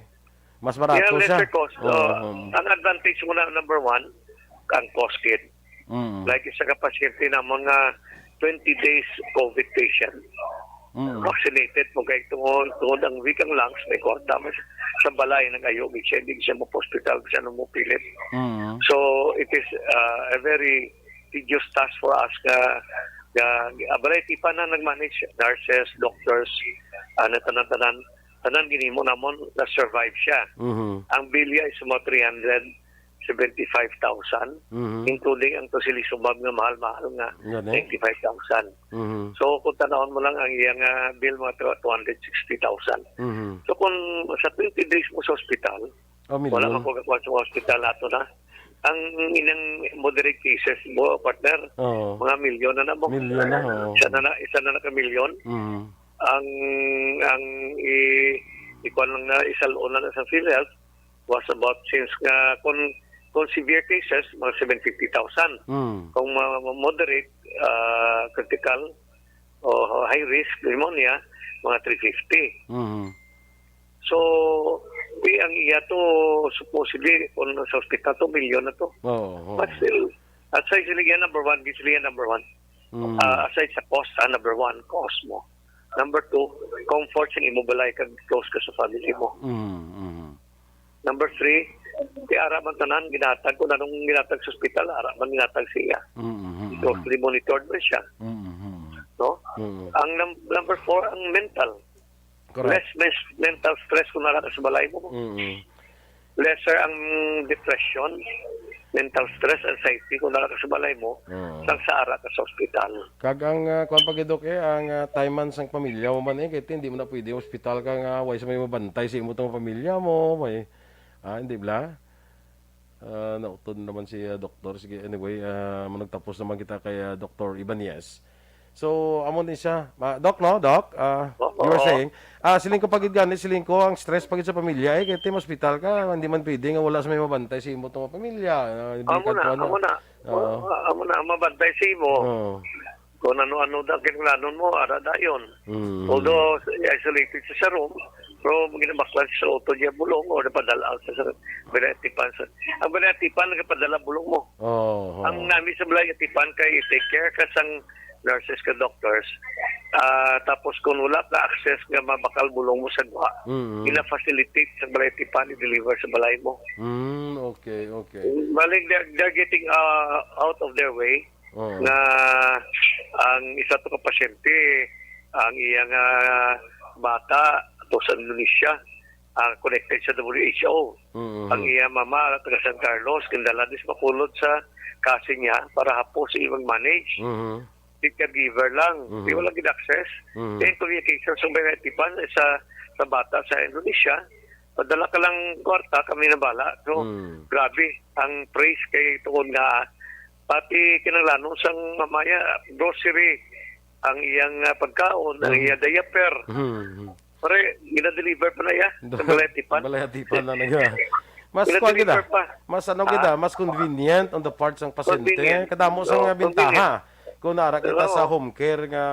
Mas barato Yeah, siya. lesser cost. Oo, Uh, um. ang advantage mo na, number one, ang cost gid. Mm. Like, isa ka pasyente namon nga twenty days COVID patient. Mm. Vaccinated mo kay tungod, tungod ang weak ang lungs, may kwarta mo sa, sa balay, nag-ayo gid siya, hindi siya mo hospital, siya mo pilit. Mm. So, it is, uh, a very tedious task for us nga, nga, ah, balay, tipan na nag-manage, nurses, doctors, ano, tanan-tanan, tanan ginimo namon, na-survive siya. Mhm. Ang bilya is mga three hundred seventy-five thousand, Mhm. including ang tocilizumab nga mahal-mahal nga Gani. ninety-five thousand. Mhm. So, kung tanawon mo lang ang iyang, ah, bill, mga two hundred sixty thousand. Mhm. So, kung sa twenty days mo sa ospital, Oh, wala milyon. man ko kakuha sa ospital nato na. Ang inang moderate cases mo, partner, Oo. mga milyon na na mo. Milyon na, oo. Isa na na, isa na na ka milyon. Mhm. Ang, ang i-, ikuan lang na, isalon na na sa PhilHealth, was about, since nga, kung, kung severe cases, mga seven fifty thousand. Mm. Kung mga moderate, ah, critical, o high risk pneumonia, mga three fifty. Mhm. So, di ang iya to, supposedly, kung sa ospital to, milyon na to. Oo, oo. But still, aside sila yan, number one, di sila yan number one. Mm. Ah, aside sa cost, ah, number one, cost mo. Number two, comfort sa imo balay kag close ka sa family mo. Mm, mm. Number three, di ara man tanan ginatag, kung anong ginatag sa ospital, ara man ginatag siya. Mm, mm, mm. Closely monitored man siya. Mm, mm, mm. No? Mm. Ang num-, number four, ang mental. Correct. Less mes-, mental stress kung ara ka sa balay mo. Mm, mm. Lesser ang depression. mental stress, anxiety, kung naa ka sa balay mo, Oo. sang sa ara ka sa ospital. Kag ang, ah, kuwan pa gid, Dok, eh, ang, ah, time man sang pamilya mo man, eh, kay hindi mo na pwede ospital ka nga way sa may mabantay sa imo tong pamilya mo, may, ah, hindi bala? Ah, nautod naman si, ah, doktor. Sige, anyway, ah, managtapos naman kita kay, ah, Doktor Ibanez. So, amo ni siya. Ma-, Doc, no? Doc, ah, Oo. you were saying, ah, siling ko pa gid gani, siling ko, ang stress pa gid sa pamilya, eh, kay tim hospital ka, hindi man pwede nga wala sa may mabantay sa imo tong pamilya. Ah, hindi Amo na, ka kuwan na. amo na. Oo. Oo, amo na, mabantay sa imo. Oo. Kung ano-ano daw kinahanglanon mo, ara dayon. Mm. Although isolated sa, sa room, pero ginabaklan sa auto niya bulong o napadala sa, sa Balay Atipan. Sa, ang Balay Atipan nagapadala bulong mo. Oo. Ang nami sa Balay Atipan kay take care ka sang nurses ka, doctors. Ah, tapos kung wala ka access nga mabakal bulong mo sa gwa, Mm. ina-facilitate sa Balay Atipan, i-deliver sa balay mo. Mm, okay, okay. Maling they're, they're getting, ah, out of their way Oo. nga ang isa to ka pasyente, ang iyang, ah, bata ato sa Indonesia, ah, connected sa W H O. Mhm. Ang iya mama, taga San Carlos, gindala din sa Bacolod sa cousin niya para hapos sa iyang manage. Mhm. Di caregiver lang. Mhm. Di wala gid access. Mhm. Then communication sa Balay Atipan sa, sa bata sa Indonesia, padala ka lang kwarta, kami na bala. So, Mm. grabe ang praise kay tuon nga pati kinahanglanon sang mamaya, grocery, ang iyang, ah, pagkaon, ang Mm. iyang diaper. Mhm. Pare, gina-deliver pa na iya sa Balay Atipan. Balay Atipan na nga. Mas kuwan gid, ah. Gina-deliver pa. Mas ano gid, ah, Ah. mas convenient on the part sang pasyente. Convenient. Kadamo sang Oo, bintaha. Convenient. Kung nara kita Oo. sa home care nga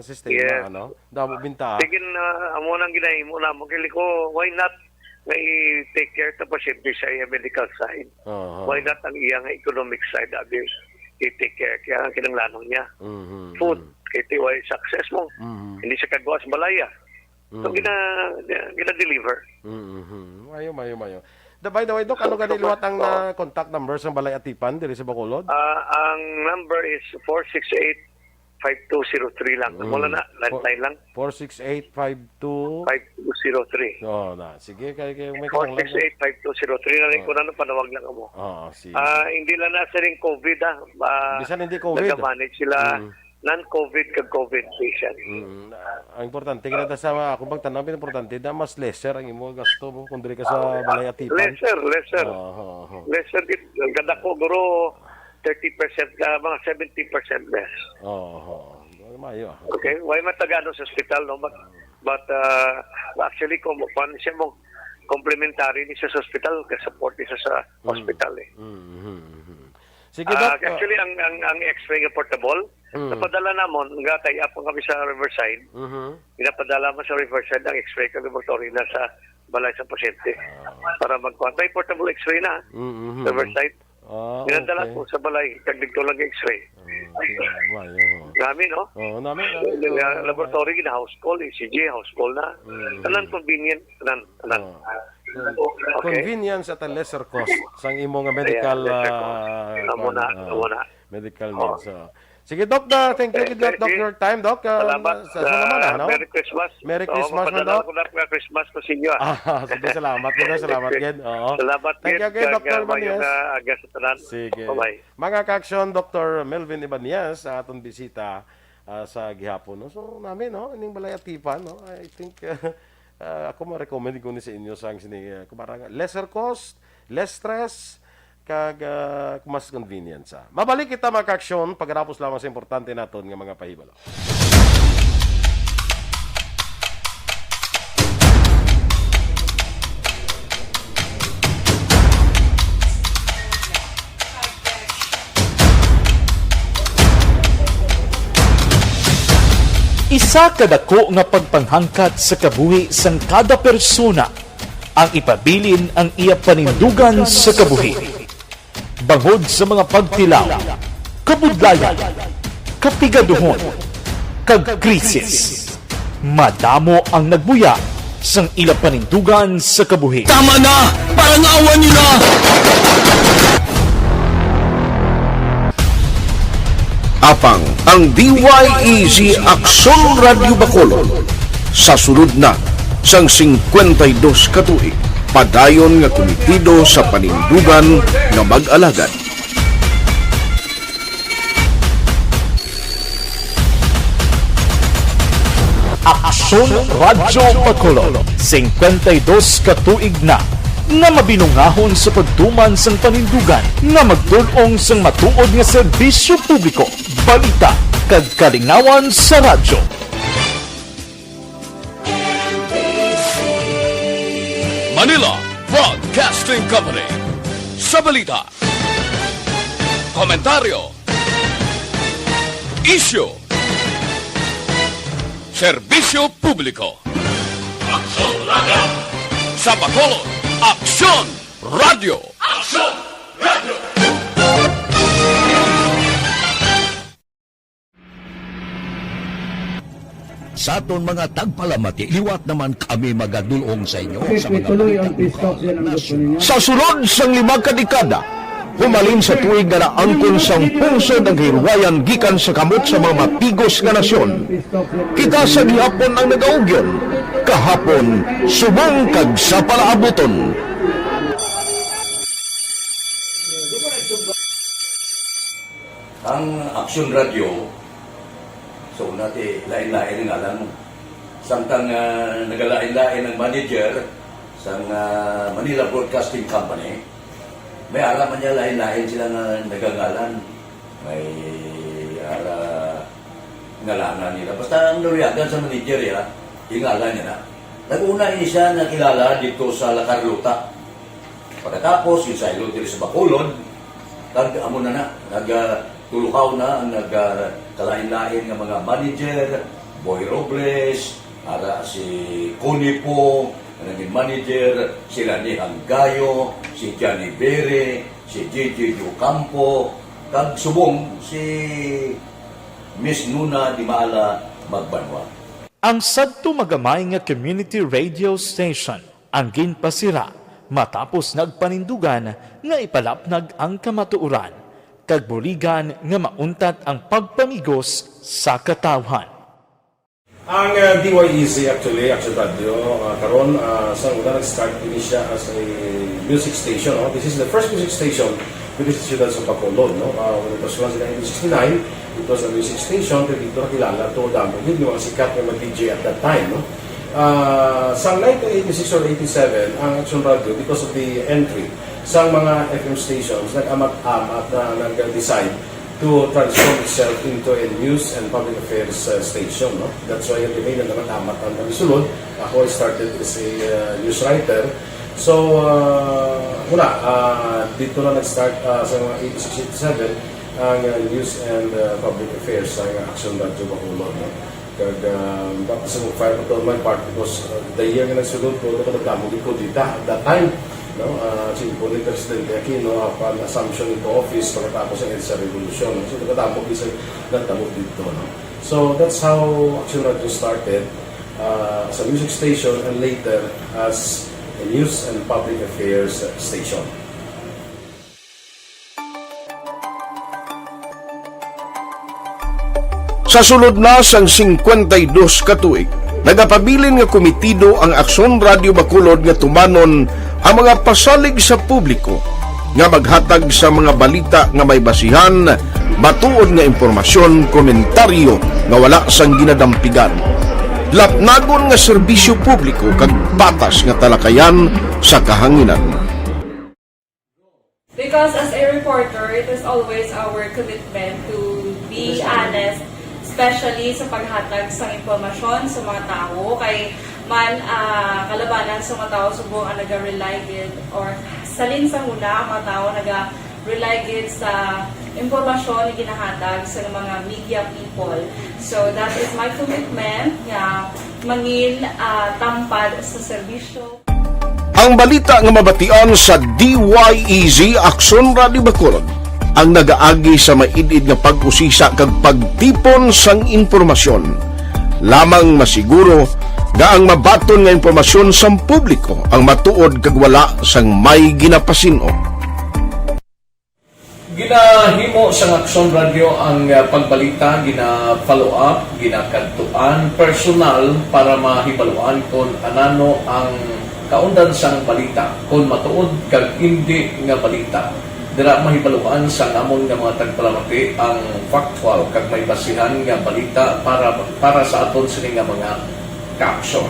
sistema, Yes. ano? Damo bintaha. Sige na, amo nang ginahimo namo. Kili ko, why not nga i-take care ta pasyente sa iya medical side? Aha. Why not ang iya nga economic side, abi, i-take care? Kaya ang kinahanglanon niya. Mhm, Food, mhm. kay ti way success mo. Mhm. Hindi siya kagwa sa balaya. So, Mm. gina-, gina-, gina-deliver. Mm-hmm. Mayo, mayo, mayo. Da, by the way, Doc, ano So, gani so, liwat ang, oh. ah, contact number sang Balay Atipan diri sa Bacolod? Ah, ang number is four six eight, five two zero three lang. Mm. Wala na, landline lang. Four six eight, five two. Five two zero three. Oh, na. Sige, kay, kay may kinahanglan. Four six eight, five two zero three na rin Oh. ko na, panawag lang mo. Oo, sige. Ah, hindi lang na siring COVID, ah. Ah, Bisan hindi COVID. nag-manage sila. Mm. Non-COVID kag COVID patient. Mm, ah, ang importante, kaya ta sa mga akong pagtanaw, ang importante na mas lesser ang imo gasto mo kung diri ka sa Ah, Balay Atipan. Lesser, lesser. Oo, oo, oo. Lesser gid, ang kadako, guro, thirty percent ka, mga seventy percent less. Oo, oo. Mayo, ah. Okay, why man tagano sa ospital, no? But, but, uh, actually, kung kuwan siya mo, complementary ni siya sa ospital, ka-support ni siya sa Mm. ospital, eh. Mm, mm, mm. Sige, Ah, Doc, ah, actually, ang, ang, ang X-ray nga portable, Mm. napadala namon, nga tie-up kami sa Riverside. Mhm. Ginapadala mo sa Riverside ang X-ray kag laboratory na sa balay sa pasyente. Ah. Para magkuha. May portable X-ray na. Mm, mhm. Riverside. Ah, Ginadala okay. ko sa balay, kag dito lang X-ray. Ah, okay. Mayo. Nami, no? Oo, nami, nami. Yung, ah, Oo, laboratory, gina-house call, E C G, house call na. Mm. Tanan convenient, tanan, tanan. Oo. Okay. Convenience at a lesser cost sang imo nga medical, Ayan, lesser cost. ah, Amo na, kuwan, ah, amo na. medical Oo. needs. So, sige, Doc, na, thank you, Eh, good luck, Doc, sige. your time, Doc. Ah, Salamat. sa, sa Ah, naman, ah, no? Merry Christmas. Merry Oo, Christmas, mapadala Doc. ko na nga Christmas ko sa inyo, ah. Ah, sige, salamat gid, salamat Sige. gid. Oo. Salamat Thank gid, you, kag, Doctor ah, mayong, Ibanez. ah, aga sa tanan. Sige. Bye-bye. Mga ka-aksyon, Doctor Melvin Ibanez, sa aton bisita, ah, sa gihapon, no? So, nami, no? Ining Balay Atipan, no? I think, ah, ako ma-recommend ko ni sa inyo sang sini, ah, kumara nga, lesser cost, less stress, kag, ah, mas convenience, ah. Mabalik kita, mga ka-aksyon, pagkatapos lamang sa importante naton nga mga pahibalo. Isa ka dako nga pagpanghangkat sa kabuhi sang kada persona ang ipabilin ang iya panindugan sa kabuhi. Bangod sa mga pagtilaw, kabudlayan, kapigaduhon, kag krisis, madamo ang nagbuya sang ila panindugan sa kabuhi. Tama na! Parangawan niyo na! Apang ang D Y E Z Aksyon Radyo Bacolod sa sulod na sang singkwenta y dos ka tuig. Padayon nga kumitido sa panindugan nga mag-alagad. Aksyon Radyo Bacolod, singkwenta y dos ka tuig na nga mabinungahon sa pagtuman sang panindugan nga magtul-ong sang matuod nga serbisyo publiko, balita, kag kalingawan sa radyo. Manila Broadcasting Company. Sa balita, komentaryo, isyu, serbisyo publiko. Aksyon Radyo. Sa Bacolod, Aksyon Radyo. Aksyon Radyo. Sa aton mga tagpalamati, liwat naman kami magadul-ong sa inyo sa mga balita bukaw nga nasyon. Sa sulod sang lima ka dekada, humalin sa tuig nga naangkon sang pungsod ang kahilwayan gikan sa kamot sa mga mapigos nga nasyon. Kita sa gihapon ang nagaugyon, kahapon, subong kag sa palaabuton. Ang Aksyon Radyo, so, una ti lain-lain ang ngalan mo. Samtang, ah, nagalain-lain ang manager sang, ah, Manila Broadcasting Company, may ara man niya lain-lain sila nga nagangalan. May ara ngalangan nila. Basta ang naluyagan sa manager, ya, ingalan niya na. Nag-una ini siya nakilala dito sa La Carlota. Pagkatapos, yung saylo diri sa Bacolod, kag amo na na, nag, ah, tulukaw na ang nag, ah, kalain-lain nga mga manager, Boy Robles, ara si Connie Pong, nga naging manager, sila ni Hanggayo, si Johnny Bere, si J J Ocampo, kag subong si Miss Nuna Dimala Magbanwa. Ang sadto magamay nga community radio station ang ginpasira matapos nagpanindugan nga ipalapnag ang kamatuoran kag buligan nga mauntat ang pagpamigos sa katawhan. Ang, ah, D Y E Z actually, Action Radio, ah, karon, ah, sa una nag-start ini siya as a music station, no? This is the first music station diri sa siyudad sa Bacolod, no? Ah, when it was launched in nineteen sixty-nine, it was a music station, pero dito nakilala to damo gid yung mga sikat nga mga D J at that time, no? Ah, sa nineteen eighty-six or eighty-seven, ang Action Radio, because of the entry sa mga F M stations, nag-amat-amat na nag-decide to transform itself into a news and public affairs, uh, station, no? That's why kami nagkakatamat ang kami sulod. Ako, I started as a, uh, news writer. So, uh, muna, uh, dito na nag-start, uh, sa mga eighty-six, eighty-seven, ang, uh, news and, uh, public affairs sa Action Radio Bacolod, no? Kag, ah, baka sa mag-file pa to on my part because, ah, the year nga nagsulod ko, ito nagdamo gid ko dita at that time, no? Ah, simple ni Presidente Aquino, upon assumption into office, pagkatapos ng EDSA Revolution, no? So, nagdamo gid sa nagdamo dito, no? So, that's how Action Radio started, ah, as a music station and later as a news and public affairs station. Sa sulod na sang singkwenta y dos ka tuig, nagapabilin nga kumitido ang Aksyon Radio Bacolod nga tumanon ang mga pasalig sa publiko nga maghatag sa mga balita nga may basihan, matuod nga impormasyon, komentaryo nga wala sang ginadampigan, lapnagon nga serbisyo publiko kag patas nga talakayan sa kahanginan. Because as a reporter, it is always our commitment to be honest, especially sa paghatag sa impormasyon sa mga tawo. Kay man, ah, kalabanan sa mga tawo subong ang naga-rely gid, or salin sa huna ang mga tawo naga-rely gid sa impormasyon na ginahatag sa mga media people. So that is my commitment nga mangin, ah, tampad sa serbisyo. Ang balita nga mabatian sa D Y E Z Aksyon Radio Bacolod ang nagaagi sa maid-id nga pag-usisa kag pagtipon sang impormasyon. Lamang masiguro nga ang mabaton nga impormasyon sang publiko ang matuod kag wala sang may ginapasin-o. Ginahimo sang Aksyon Radio ang, ah, pagbalita, gina-follow up, ginakadtuan personal para mahibaluan kon anano ang Kaundan sang balita, kon matuod kag indi nga balita, dira mahibaluan sang amon nga mga tagpalamati ang factual kag may basihan nga balita para, para sa aton sini nga mga kaaksyon.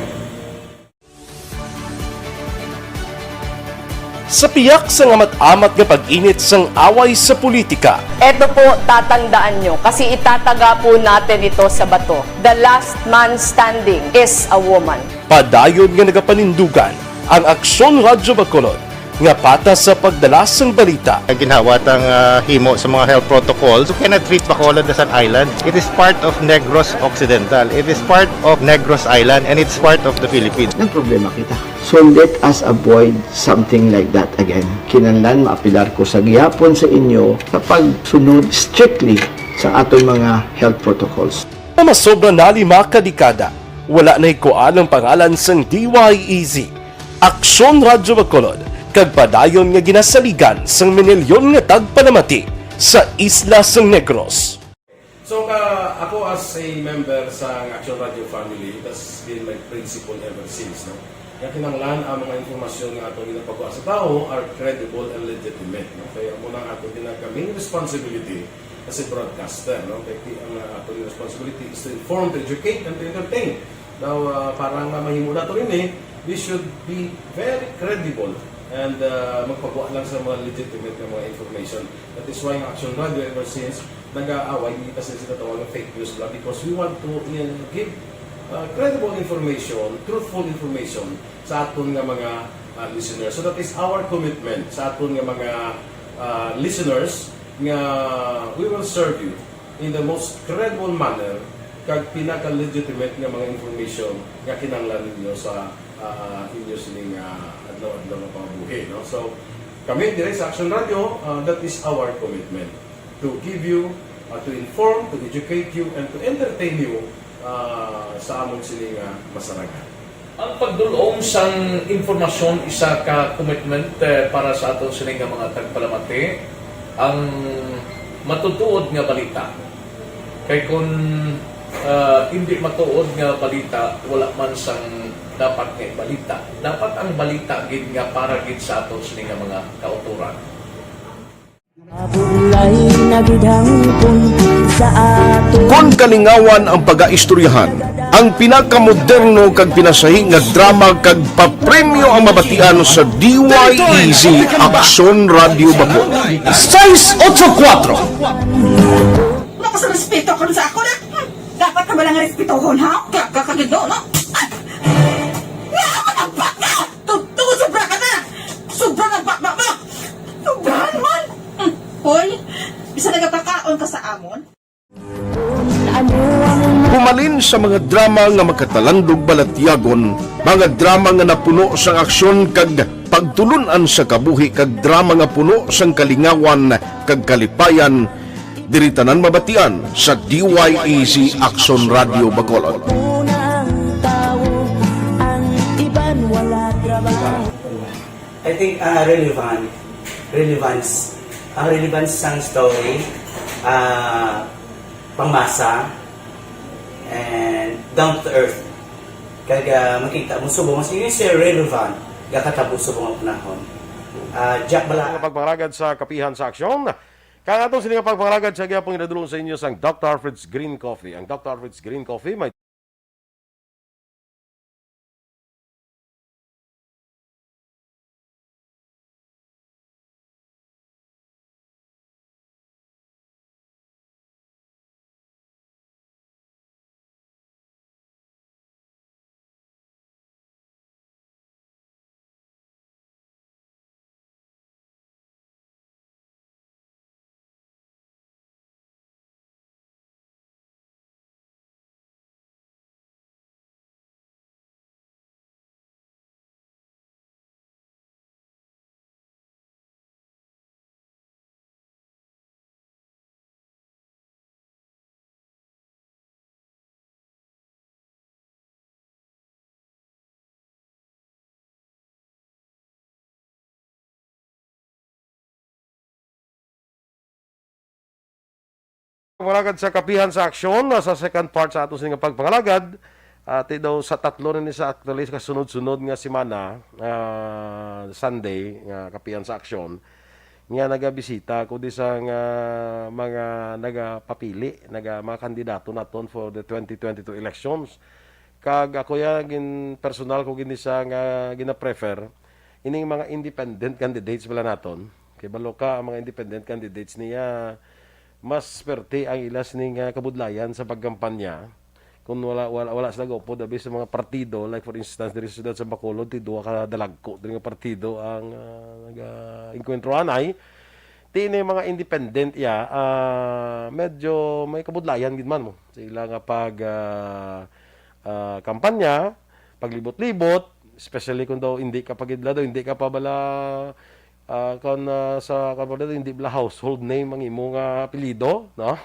Sa piyak sang amat-amat nga pag-init sang away sa politika, Eto po, tatandaan nyo, kasi itataga po natin ito sa bato. The last man standing is a woman. Padayon nga nagapanindugan ang Aksyon Radyo Bacolod nga patas sa pagdala sang balita. Ginhawa tang, ah, himo sa mga health protocols. You cannot treat Bacolod as an island. It is part of Negros Occidental. It is part of Negros Island, and it's part of the Philippines. Nagproblema kita. So let us avoid something like that again. Kinahanglan maapelar ko sa gihapon sa inyo sa pagsunod strictly sa aton mga health protocols. Nga masobra na lima ka dekada, wala nahikuan ang pangalan sang D Y E Z, Aksyon Radyo Bacolod, kag padayon nga ginasaligan sang minilyon nga tagpalamati sa isla sang Negros. So, ka, ako as a member sa Action Radio family, that's been my principle ever since, no? Nga kinahanglan ang mga impormasyon nga ato ginapagwa sa tawo are credible and legitimate, no? Kaya amo nang ato ginaka main responsibility as a broadcaster, no? Kaya ki-, ang, uh, ato responsibility is to inform, to educate, and to entertain. Now, uh, para nga mahimo nato ini, we should be very credible and, uh, magpagwa lang sa mga legitimate nga mga information. That is why ang Action Radio ever since nag-aaway, hindi kasi sila tawag ng fake news lang because we want to, uh, give, uh, credible information, truthful information sa aton nga mga, uh, listeners. So that is our commitment sa aton nga mga, uh, listeners nga we will serve you in the most credible manner kag pinaka-legitimate nga mga information nga kinahanglan ninyo sa, uh, inyo sining, uh, adlaw-adlaw nga pangabuhi, no? So, kami dire sa Action Radio, uh, that is our commitment to give you, uh, to inform, to educate you, and to entertain you, uh, sa amon sini nga masarangan. Ang pagdul-ong sang impormasyon isa ka commitment, eh, para sa aton sini nga mga tagpalamati, ang matutuod nga balita. Kay kun, ah, indi matuod nga balita, wala man sang dapat nga ibalita. Dapat ang balita gid nga para gid sa aton sini nga mga kautoran. Mabulay na gid hangpon sa aton. Kon kalingawan ang pagaistoryahan, ang pinakamoderno kag pinasahi nga drama kag papremyo ang mabatian sa D Y E Z Aksyon Radio Bacolod. Seis ocho kuatro. Wala ka sa respeto karon sa ako na. Hmm, dapat ka ba lang respetohon, ha? Ka, ka, ka, no? Ah! Nga, matagpak ka! Totoo, sobra ka na! Sobra na ba, ba, ba? Sobrahan man! Hmm. Hoy, bisa nagapakaon ka sa amon? Humalin sa mga drama nga makatalandog balatyagon, mga drama nga napuno sang aksyon kag pagtulun-an sa kabuhi, kag drama nga puno sang kalingawan kag kalipayan, diri tanan mabatian sa D Y E Z Aksyon Radio Bacolod. I think, ah, relevant, relevance, ang relevance sang story, ah, pangmasa, and down to earth. Kag, ah, makita mo subong, mas yun siya relevant, gakatabo subong ang panahon. Ah, Jack Bala- Ang pagpangalagad sa kapihan sa aksyon, kang atong sini nga pagpangalagad sa gihapon ginadulong sa inyo sang Doctor Alfred's Green Coffee. Ang Doctor Alfred's Green Coffee may Pagpangalagad sa kapihan sa aksyon, sa second part sa ato sini nga pagpangalagad, Ati daw sa tatlo na ni sa, actually, sa kasunod-sunod nga semana, ah, Sunday, nga Kapihan sa Aksyon, nga nagabisita ko di sa nga mga nagapapili, naga, mga kandidato naton for the twenty twenty-two elections. Kag ako ya, gin, personal ko gini sa nga gina-prefer, ining mga independent candidates bala naton. Kay balo ka, ang mga independent candidates niya, mas perte ang ila sini nga kabudlayan sa pagkampanya. Kung wala, wala, wala sila gaupod abi sa mga partido, like for instance, diri sa siyudad sa Bacolod, ti duha ka dalagko diri nga partido ang, ah, naga-engkwentro anay. Ti ni mga independent ya, ah, medyo may kabudlayan gid man mo sa ila nga pag, ah, ah, kampanya, paglibot-libot, especially kung daw hindi ka pa gid la daw, hindi ka pa bala, ah, kon, ah, sa, kon bala, hindi bala household name ang imo nga apelyido, no?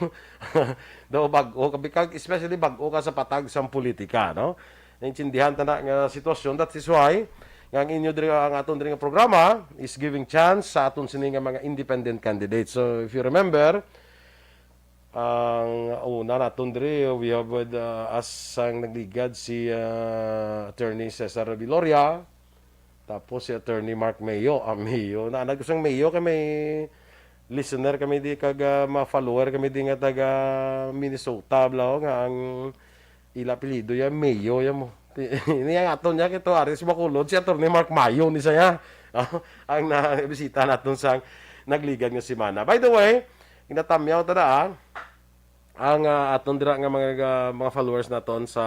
Daw bag-o ka, bikag, especially bag-o ka sa patag sang politika, no? Naintindihan ta na nga sitwasyon. That is why nga ang inyo diri, ang aton diri nga programa is giving chance sa aton sini nga mga independent candidates. So, if you remember, ang una naton diri, we have with, uh, us ang nagligad si, uh, Attorney Cesar Viloria, tapos si Attorney Mark Mayo. Ah, Mayo. Naanad ko sang Mayo kay may listener kami di kag, ah, mga follower kami di nga taga Minnesota, bala, oh, nga ang ila apelyido ya Mayo ya mo. Ini ang aton niya kito, ari sa Bacolod, si Attorney Mark Mayo ni saya. Ah, ang nabisita naton sang nagligad nga semana. By the way, ginatamyaw ta na, ah, ang, ah, aton dira nga mga, mga followers naton sa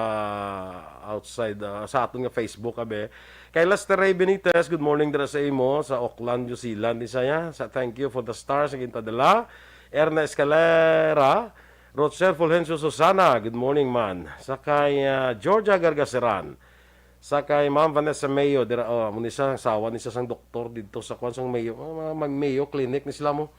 outside, ah, sa aton nga Facebook, abi. Kay Lester Ray Benitez, good morning dira sa imo, sa Auckland, New Zealand, ni saya. Sa thank you for the stars nga ginpadala. Erna Escalera, Rochelle Fulgencio Susana, good morning, man. Sa kay, ah, Georgia Gargaseran, sa kay Ma'am Vanessa Mayo, dira, oh, amo ni siya, asawa ni siya sang doktor didto sa kwan sang Mayo, ah, mag Mayo Clinic ni sila mo.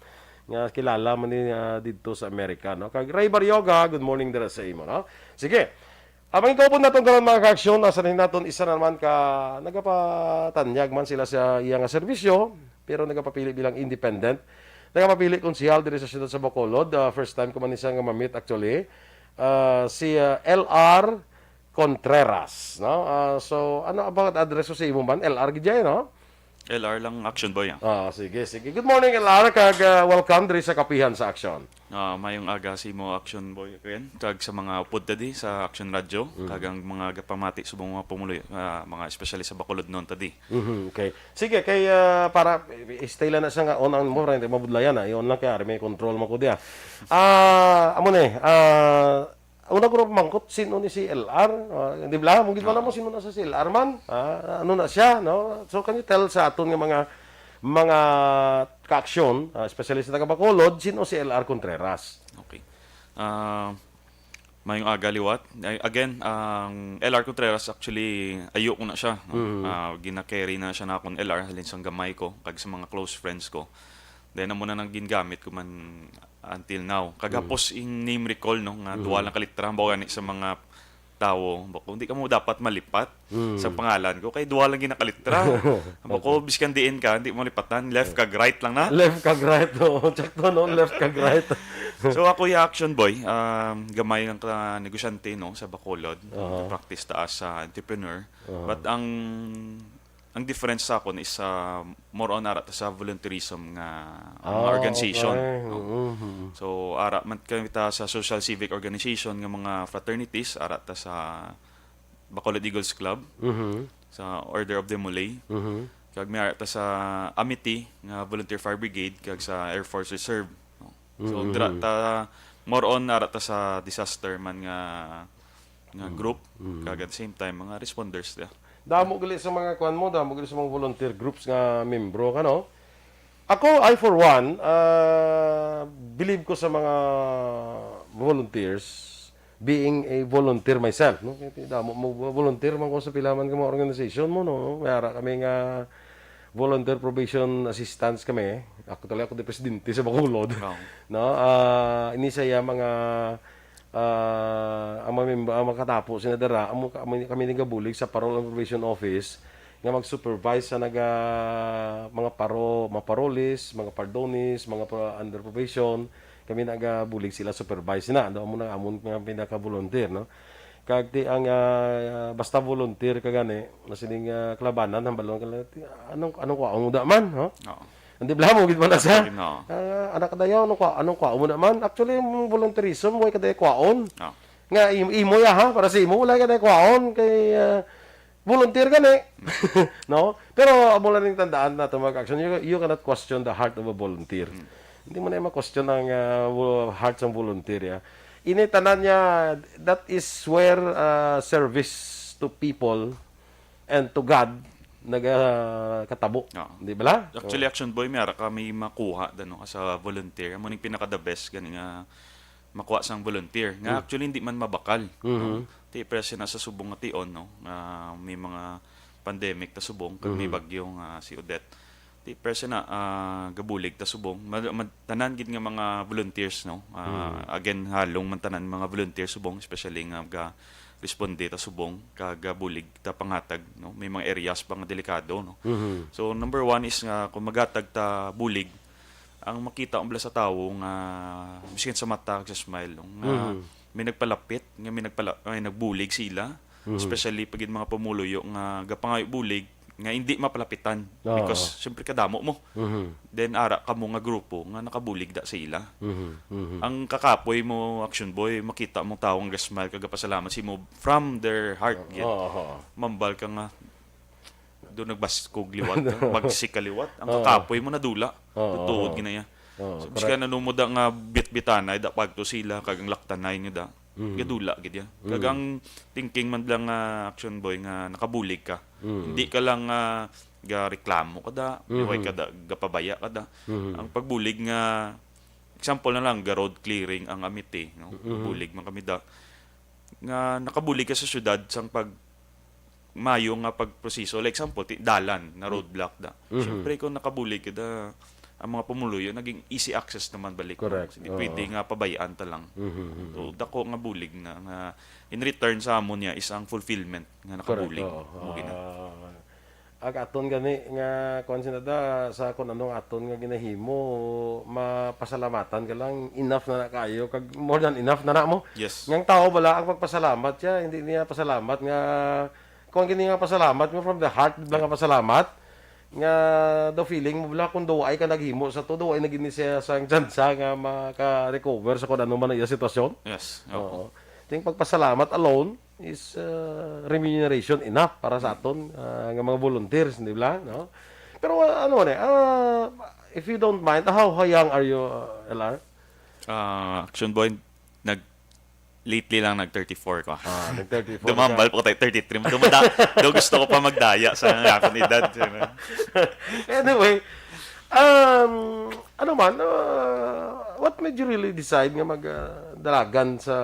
Nga kilala man ni, ah, didto sa Amerika, no? Kag Ray Barrioga, good morning dira sa imo, no? Sige. Ang mga kaupod naton karon, mga kaaksyon, nasa rin naton isa na naman ka nagapatanyag man sila sa iya nga serbisyo, pero nagapapili bilang independent. Nagapapili konsehal diri sa siyudad sa Bacolod. Ah, first time ko man ni siya nga ma-meet actually. Ah, si, ah, L R Contreras, no? Ah, so, ano about address ko sa imo man? L R gid, no? L R lang, Action Boy, ah. Ah, sige, sige. Good morning, L R, kag, ah, welcome diri sa Kapihan sa Action. Ah, mayong aga sa imo, Action Boy, again, kag sa mga upod ta di sa Action Radio, Mm. kag ang mga gapamati subong mga pumuloy, ah, mga especially sa Bacolodnon ta di. Mhm, okay. Sige, kay, ah, para i-, i-stay lang na siya nga on ang mo, para hindi mabudlayan, ah. I-on lang kay ari may control man ko diya. Ah, amo ni, ah, una ko na pamangkot, sino ni si L R? Ah, di ba? Mong gitwa na mo, Oo. sino na sa si L R man? Ah, ano na siya, no? So, can you tell sa aton nga mga, mga kaaksyon, ah, especially sa taga Bacolod, sino si L R Contreras? Okay. Ah, mayong aga liwat. Ay, again, ang L R Contreras, actually, ayo ko na siya, no? Mhm. Ah, gina-carry na siya na akong L R, halin sang gamay ko, kag sa mga close friends ko. Then, amo na nang gingamit ko man until now. Kag Mm. hapos ing name recall, no, nga Mm. duha lang ka litra, bawo gani sa mga tawo, bako, hindi ka mo dapat malipat Mm. sa pangalan ko, kay duha lang gina ka litra. Bako, Okay. biskan diin ka, hindi mo lipatan, left kag right lang na. Left kag right, oo. Sakto, no? Left kag right. So, ako yung Action Boy, um, gamay ang ka negosyante, no, sa Bacolod. Aha. Practice taas sa entrepreneur. Aha. But ang ang difference sa akon is, ah, more on ara ta sa volunteerism nga, ah, mga Ah, organization, okay. no? Mm-hmm. So, ara man kami ta sa social civic organization nga mga fraternities, ara ta sa Bacolod Eagles Club, Mm-hmm. sa Order of the Molay, Mm-hmm. kag may ara ta sa Amity nga Volunteer Fire Brigade, kag sa Air Force Reserve, no? So, Mm-hmm. dira ta, more on ara ta sa disaster man nga nga Mm. group, Mm. kag at the same time, mga responders, yeah. Damo gali sa mga kwan mo, damo gali sa mga volunteer groups nga membro ka, no? Ako, I for one, ah, believe ko sa mga volunteers, being a volunteer myself, no? Kaya damo mo, volunteer man ko sa pila man ka mga organization mo, no? May ara kami nga volunteer probation assistance kami. Ako talaga, ako di presidente sa Bacolod. Oo. No? Ah, ini siya mga, ah, ang mga member, ang makatapo sina dara, amo ka-, kami, kami nagabulig sa Parole and Probation Office nga mag-supervise sa naga, mga paro-, mga paroles, mga pardones, mga pa-, under probation. Kami nagabulig sila supervise na. Ano, amo na amon nga pinaka-volunteer, no? Kag ti ang, ah, basta volunteer ka gani, na sining, ah, kalabanan, hambalon ka lang, ti, anong, anong kwaon mo da man, no? Oo. Hindi bala mo gid man na siya. Sabi na. Ah, anak ka dayaw, anong kwa-, anong kwaon mo da man? Actually, yung volunteerism, way ka dayaw kwaon. Oo. Nga, im-, imo ya, ha? Para sa imo, wala ka dayaw kwaon. Kay, ah, volunteer gani. No? Pero amo lang ning tandaan nato, mga ka-action, you, you cannot question the heart of a volunteer. Mm. Hindi mo na ma-question ang, ah, vo-, heart sang volunteer, ya. Ini tanan niya, that is where, ah, service to people and to God nagakatabo. Oo. Di ba la? Actually, Oo. Action Boy, may ara kami makuha, ano, as a volunteer. Amo ning pinaka the best, gani nga makuha sang volunteer. Nga Hmm. actually, hindi man mabakal, no? Mhm. Ti, presyo na sa subong nga tion, no? Nga may mga pandemic ta subong, kag may Mhm. bagyo nga si Odette. Ti, presyo na, ah, gabulig ta subong. Ma-, ma-, tanan gid nga mga volunteers, no? Ah, Mhm. again, halong man tanan mga volunteers subong, especially nga ga-responde ta subong, kag gabulig ta panghatag, no? May mga areas pa nga delikado, no? Mhm. So, number one is nga kung maghatag ta bulig, ang makita mo bala sa tawo nga, miskin sa mata, sa smile, no? Nga Mhm. may nagpalapit, nga may nagpala-, ay, nagbulig sila, Mhm. especially pag yung mga pumuluyo nga gapangayo bulig, nga hindi mapalapitan. Oo. Because, siyempre, kadamo mo. Mhm. Then, ara kamo nga grupo nga nakabulig da sa ila. Mhm. Mhm. Ang kakapoy mo, Action Boy, makita mo tawo nga smile kag gapasalamat sa imo from their heart, Oo, gid. Oo, oo. Mambal ka nga, do nagbaskog liwat, bagsik ka liwat. Ang Oo. kakapoy mo nadula. Oo, Tutuod oo. ginaya. Oo, So, correct. bisan ano mo da nga bitbitanay, da pagto sila, kag ang laktanay nga da. Mm. Gadula gid ya. Kag Mm. ang thinking man lang nga, Action Boy, nga nakabulig ka. Mm. Hindi ka lang, ah, gareklamo ka da, Mm. way ka da, gapabaya ka da. Mm. Ang pagbulig nga, example na lang, ga road clearing ang Amite, no? Mm. Bulig man kami da. Nga nakabulig ka sa syudad sang pag mayo nga pagproseso. Like example, ti-, dalan na roadblock da. Mhm. Siyempre, kung nakabulig ka da, ang mga pumuluyo, naging easy access naman balik. Correct. Hindi Oo. pwede nga pabayaan ta lang. Mhm, mhm. So, dako nga bulig na, nga in return sa amon niya is ang fulfillment nga Correct. nakabulig. Oo. Mo gina. Ah, ang aton gani nga, kuwan sila da, sa kung anong aton nga ginahimo, mapasalamatan ka lang, enough na na kayo, kag more than enough na na mo. Yes. Ngang tao bala, ang pagpasalamat siya, hindi niya pasalamat nga, kung gini nga pasalamat mo from the heart, bala nga pasalamat, nga daw feeling mo bala kung daw ay ka naghimo sa to, daw ay naging siya sang tsansa nga maka-recover sa kung ano man ang iya sitwasyon. Yes. Oo. Opo. Ting pagpasalamat alone is, uh, remuneration enough para sa aton, uh, nga mga volunteers, di ba? No? Pero, uh, ano man eh, uh, if you don't mind, how, how young are you, uh, L R? Ah, Action Boy, nag-, lately lang nag thirty-four ko. Ah, nag thirty-four ka. Dumambal pa ko tayo, thirty-three. Dumada-, do gusto ko pa magdaya sa akong edad, you know? Anyway, um, ano man, uh, what made you really decide nga mag, uh, dalagan sa,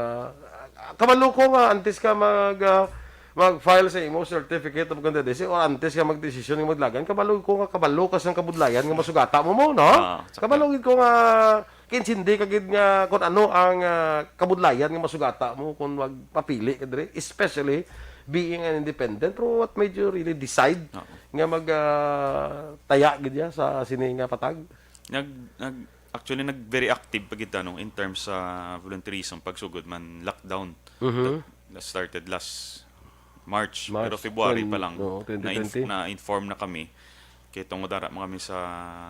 kabalo ko nga antes ka mag, uh, mag-file sa imo certificate of candidacy or antes ka magdesisyon nga magdalagan, kabalo ko nga kabalo ka sang kabudlayan nga masugata mo mo, no? Ah, sakto. Kabalo gid ko nga Kinsindi ka gid nga kung ano ang, ah, kabudlayan nga masugata mo kung magpapili ka diri, especially being an independent. Pero what made you really decide Oo. nga mag, ah, taya gid ya sa sini nga patag? Nag-, nag-, actually, nag-, very active pa gid ta, no, in terms sa volunteerism, pagsugod man lockdown. Mhm. That, that started last March, March, pero February pa twen-, lang, oo, na-inf-, twenty twenty. na-inform na kami. Kay tungod ara man kami sa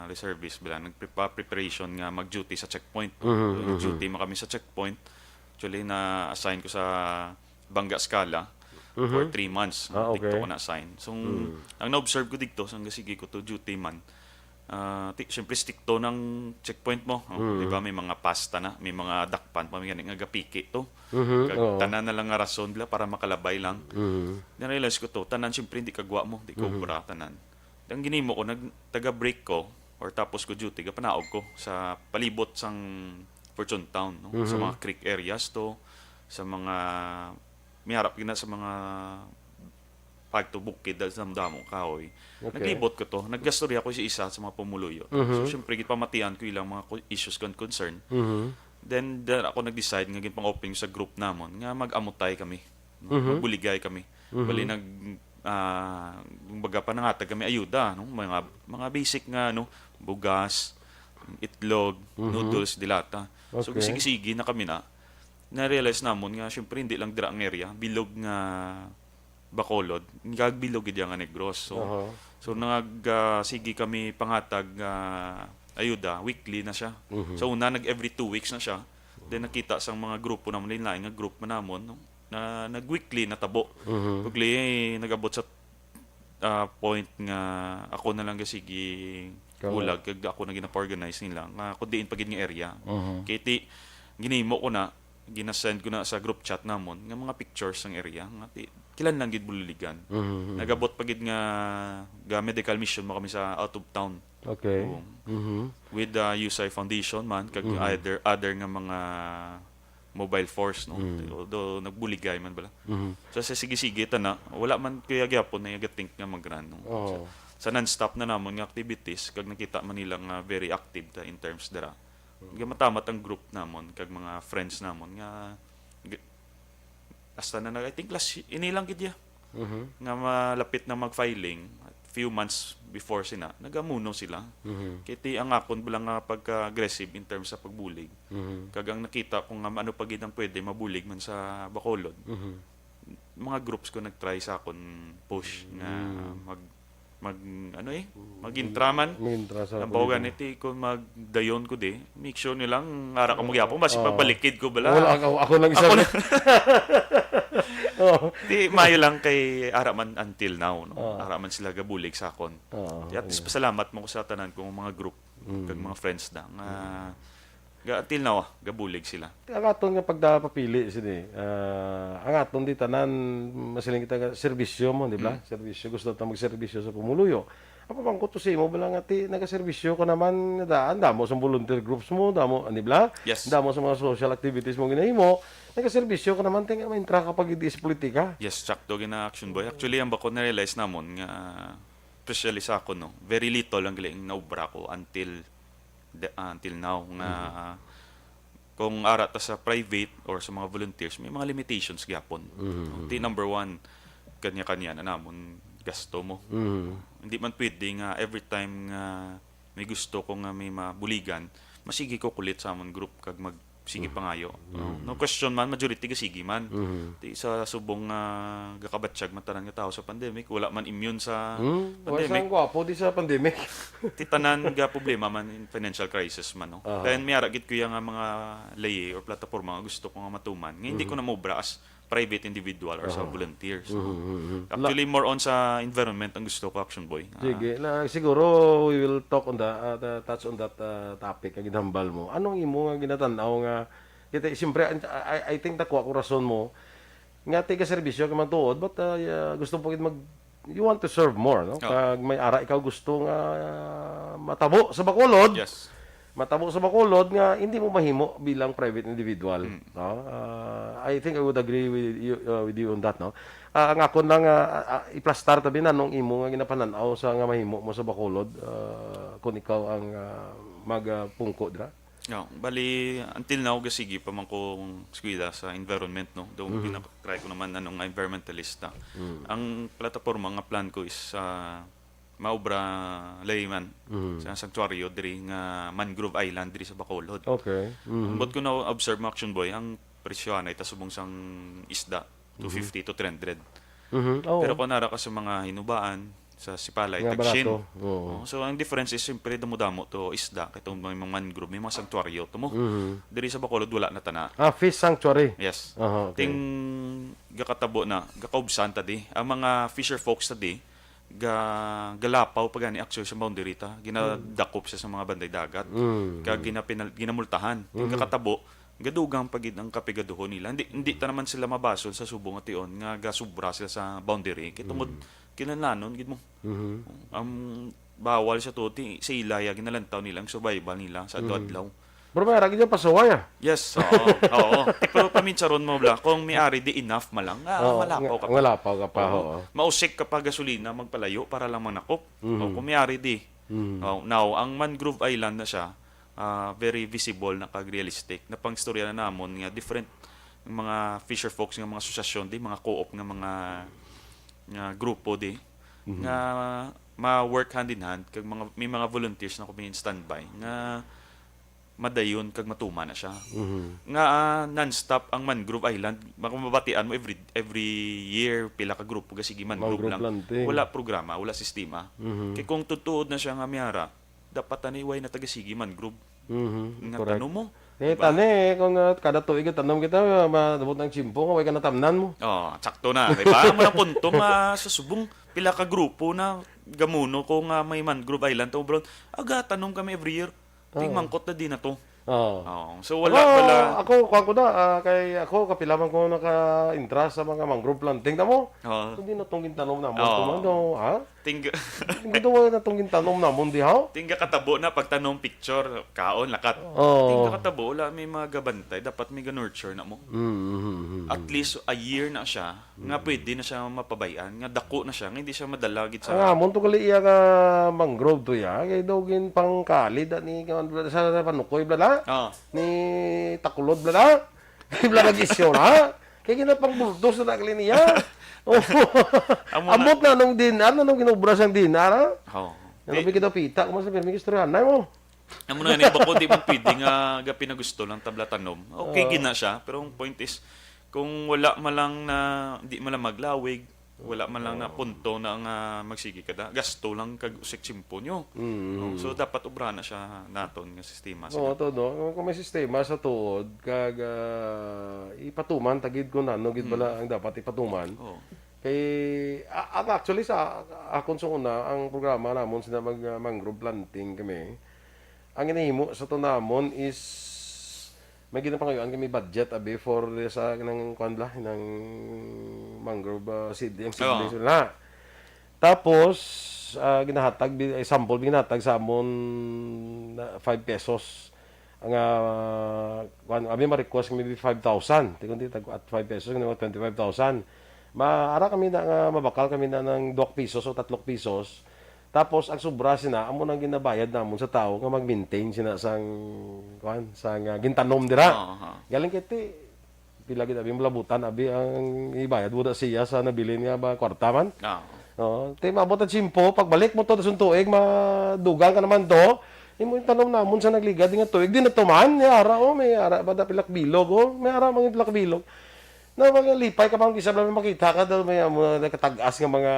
reservist, bala, nagprepa-, preparation nga mag-duty sa checkpoint. Mhm, So, mhm. nag-duty man kami sa checkpoint. Actually, na-assign ko sa Banga Escala for Mhm. three months. Ah, okay. Dito ko na-assign. So, Mm. ang na-observe ko dito, sa sige ko to duty man, ah, ti-, syempre, stricto ng checkpoint mo. Oh, Mm. di ba? May mga pass ta na, may mga dakpan pa, may gani nga gapiki to. Mhm, Kag oo. tanan na lang nga rason, bala, para makalabay lang. Mhm. Na-realize ko to, tanan, syempre, hindi kagwa mo, di Mhm. cobra, tanan. Ang ginimo ko, nag-, taga-break ko, or tapos ko duty, gapanaog ko sa palibot sang Fortune Town, no? Sa Mhm. mga creek areas to, sa mga, may harap gina sa mga pagto bukid, dahil sa damo kahoy. Okay. Naglibot ko to, nagkastorya ko sa isa sa mga pumuluyo. Mhm. So, syempre, gipamatian ko ilang mga ku-, issues and concern. Mhm. Then, then ako nag-decide nga ginpang-open sa group namon nga mag-amutay kami. Mhm. Magbuligay kami. Mhm. Bali, nag-, ah, kumbaga, panangatag kami ayuda, no? Mga, mga basic nga, no? Bugas, itlog, Mhm. noodles, dilata. So, Okay. sige-sige na kami na. Na-realize namon nga, syempre, hindi lang dira ang area, bilog nga Bacolod, nga bilog gid nga Negros. So, Aha. so nag, ah, sige kami pangatag, ah, ayuda, weekly na siya. Mhm. So, una, nag every two weeks na siya. Then, nakita sang mga grupo namon, lain-lain nga group man namon, no? Na nag-weekly na tabo. Mhm. Ugli, nag-abot sa, ah, point nga ako na lang gasigi Ka- bulag, kag ako na gina-organize nila, nga kung diin pa gid nga area. Mhm. Kay ti, ginimo ko na, ginasend ko na sa group chat namon, nga mga pictures sang area, nga ti, kinahanglan gid buligan. Mhm, mhm. Nag-abot pa gid nga ga medical mission mo kami sa out of town. Okay. Oo. Mhm. With the U S I Foundation man, kag Mhm. other, other nga mga mobile force, no? Mm. Although nagbuligay man bala. Mhm. So, sa sige-sige, tana, wala man kuya gyapon na yaga think nga mag-run, no? Oo. Sa, sa non-stop na namon nga activities, kag nakita man nila nga very active ta in terms dira. Mm. Nga matamat ang group namon, kag mga friends namon, nga, g-, hasta na nag-, I think last y-, ini lang gid ya, Mhm. nga malapit na mag-filing, few months before sina, nagamuno sila. Mhm. Kay ti ang akon bala nga pagka-aggressive in terms sa pagbulig. Mhm. Kag ang nakita ko nga ano pa gid ang pwede mabulig man sa Bacolod. Mhm. Mga groups ko nag-try sa akon push nga Mm. mag, mag, ano eh, Mm. mag-intra man. Mag-intra sa Ang politika. Bawa gani ti kung magdayon ko di, make sure nilang ara ka mo gyapon, basi Oo. pagbalikid ko bala. Wala, ako, ako lang isa Ako lang. lang. Oo. Di, mayo lang kay ara man until now, no? Oo. Ara man sila gabulig sa akon. Oo, At least, oo. pasalamat mo ko sa tanan kong mga group, Mm. kag mga friends na, nga, Mm. ga-, until now, ah, gabulig sila. Ang aton nga pagdapapili sini, ah, ang aton di tanan, masiling kita nga serbisyo mo, di ba? Mm. Serbisyo, gusto ta magserbisyo sa pumuluyo. Ang pamangkot ko sa imo, bala nga ti, nagaserbisyo ka naman, nga daan, damo sa volunteer groups mo, damo, di ba? Yes. Damo sa mga social activities mo ginahimo, nagaserbisyo ka naman, ti nga maintra ka pa gid sa politika. Yes, sakto gina Action Boy. Actually, ang bako na-realize namon nga, especially sa ako, no, very little ang gali ang naubra ko until the, until now nga Mhm. kung ara ta sa private or sa mga volunteers, may mga limitations gyapon. Mhm. Ti number one, kanya-kanya na namon gasto mo. Mhm. Hindi man pwede nga every time nga may gusto ko nga may mabuligan, masigi ko kulit sa amon group kag mag, sige Mhm. pangayo. No? Mhm. No question man, majority ga sige man. Mhm. Ti sa subong nga gakabatyag man tanan nga tawo sa pandemic, wala man immune sa Hmm, wala pandemic. sang gwapo di sa pandemic. Ti tanan ga problema man in financial crisis man, no? Aha. Kaya may ara gid ko ya nga mga layi or plataporma nga gusto ko nga matuman, nga hindi Mhm. ko na maubra as private individual or sa Aha. volunteers, no? Mhm, mhm, mhm. Actually, more on sa environment ang gusto ko, Action Boy. Ah. Sige, na, siguro we will talk on the, uh, the, touch on that, uh, topic nga ginhambal mo. Anong imo nga ginatan-aw nga, kita, siyempre, I, I, I think nakuha ko rason mo, nga tiga serbisyo ka man tuod, but, uh, yeah, gusto mo gid mag, you want to serve more, no? Oh. Kag may ara ikaw gusto nga, uh, matabo sa Bacolod. Yes. Matabo sa Bacolod nga hindi mo mahimo bilang private individual, Mm. no? Uh, I think I would agree with you, uh, with you on that, no? Uh, ang akon lang, uh, uh, uh, iplastar tabi na nung imo nga ginapanan-aw sa nga mahimo mo sa Bacolod, uh, kung ikaw ang, uh, mag, uh, pungko dira. No, bali, until now, gasigi pa man kong eskwela sa environment, no? Though, Mhm. pinaka-try ko naman, ano, nga environmentalista. Mm. Ang plataporma nga plan ko is, ah, maobra layman Mhm. sa sanctuaryo diri nga Mangrove Island diri sa Bacolod. Okay. Mhm. Ang buot ko na-observe mo, Action Boy, ang presyo anay ta subong sang isda, Mhm. two fifty to three hundred. Mhm. Oo. Pero kung nara ka sa mga hinubaan, sa Sipalay, Nga tag-shin. barato. Oo. Oh, so, ang difference is, siyempre, damo-damo to isda, kay itong mga mangrove, may mga sanctuaryo to mo. Mhm. Diri sa Bacolod, wala na tana. Ah, fish sanctuary. Yes. Aha, okay. Ting gakatabo na, gakaubsan ta di. Ang mga fisher folks ta di, ga-, galapaw pa gani actually sa boundary ta. Ginadakop siya sa mga banday dagat. Mm. Kag ginapinal-, ginamultahan. Ting Mhm. gakatabo, gadugang pa gid ang kapigaduhon nila. Hindi, hindi ta naman sila mabasol sa subong nga tion nga gasubra sila sa boundary. Kay tungod Mm. kinahanglanon gid mo. Mhm. Ang bawal siya to, ti-, sa ila, ya, ginalantaw nila ang survival nila sa Mhm. adlaw-adlaw. Pero may ara gid yung pasaway, ah. Yes, oo, oo. Ti, pero paminsaron mo, bla, kung may ari di enough man lang, ah, Oo, malapaw nga, ka pa. malapaw ka pa, Oo. oo. Mausik ka pa gasolina, magpalayo para lang manakop. Mhm. O, kung may ari di. Mhm. Oh, now, ang Mangrove Island na siya, ah, very visible na kag realistic. Napangstorya na namon nga different mga fisher folks nga mga asosasyon di, mga co-op nga mga, nga grupo di, Mhm. nga ma-work hand in hand kag mga, may mga volunteers na kami in standby nga madayon kag matuman na siya. Mhm. Nga, ah, non-stop ang Mangrove Island, maka-, mabatian mo every, every year, pila ka grupo ga sige mangrove Mangrove lang. Planting. Wala programa, wala sistema. Mhm. Kay kung tutuod na siya nga miyara, dapat ani way na taga sige mangrove. Mhm, nga correct. Tanom mo, eh, diba? Tani, kung, ah, kada tuig tanom kita, ma-, maabot ang tiyempo nga way ka natamnan mo. Oh, sakto na, di ba? Amo na punto nga sa subong, pila ka grupo na gamuno ko nga may Mangrove Island, to, bro. Aga, tanom kami every year. Ting Oo. Mangkot na din na to. Oo. Oo. So, wala Ako, pala. Ako, kuwan ko na, ah, kay ako, kapila man ko naka-intra sa mga mangrove planting na mo. Oo. Hindi na tong gintanom na mo, Oo. Kumando, ha? Tingga. Hindi daw na tong gintanom na mo, di ha? Tingga katabo na pagtanom picture, kaon, lakat. Oo. Tingga katabo, wala may mga gabantay, dapat may ga-nurture na mo. Mm, mm, mm, At mm. Least a year na siya, nga Mm. pwede na siya mapabayan, nga dako na siya, nga hindi siya madala gid sa Ang amon to gali iya nga mangrove to ya, kay daw ginpangkali da ni, sa, sa Panukoy, bla, da? Ah. Ni Takulod, bla, da? Di, bla, nag-isyu na? Kay ginapang-buldos na gali niya. Oh. Amo na. Ambot na nung dinar, na nung ginobra sang dinar, ha? Oh. Ano Di- ba kita pita? Kung sa pirmi istoryahan na mo? Amo na ni, bako di man pwede nga ga pinagusto lang tabla tanom. Okay, Oo. Gina siya, pero ang point is, kung wala man lang na, di man lang maglawig, wala man lang na Oo. Punto na nga magsige ka da, gasto lang kag usik tiyempo nyo. Mm. No? So, dapat obrahan na siya naton nga sistema sila. Oo, to, no? Kung may sistema sa tuod, kag, ah, ipatuman, tagid ko na, no, gid Mm. bala ang dapat ipatuman. Oo. Kay, a-, ang actually sa akon sa una, ang programa namon sina mag, ah, mangrove planting kami. Ang ginahimo sa to namon is may ginapangayuan kami budget, abi, for the, sa nang, kuwan bala, nang mangrove, ah, seed, ang Oo. Seedlings na. Tapos, ah, ginahatag, bi-, ay, sample, ginahatag sa amon na five pesos. Ang, ah, kuwan, abi, ma-request kami five thousand. Di kundi tag-, at five pesos, nga twenty-five thousand. Ma-, ara kami na nga mabakal kami na ng duwak pisos o tatlok pisos. Tapos, ang sobra sina, amo nang ginabayad namon sa tawo nga mag-maintain sina sang, kuwan, sang, ah, gintanom dira. Oo, oo. Galing kay ti, pila gid abi, malabutan abi ang ibayad mo na siya sa nabilin nga mga kwarta man. Oo. Oo. Ti, maabot ang tiyempo, pagbalik mo to, dason tuig, madugang ka naman to. Imo yung tanom namon sa nagligad nga tuig, di na to man. May ara, oh, may ara ba na pilak bilog, oh? May ara, mga pilak bilog. Na mga lipay ka pa, ang isa lang makita ka daw, may, ah, mga nakatag-as nga mga,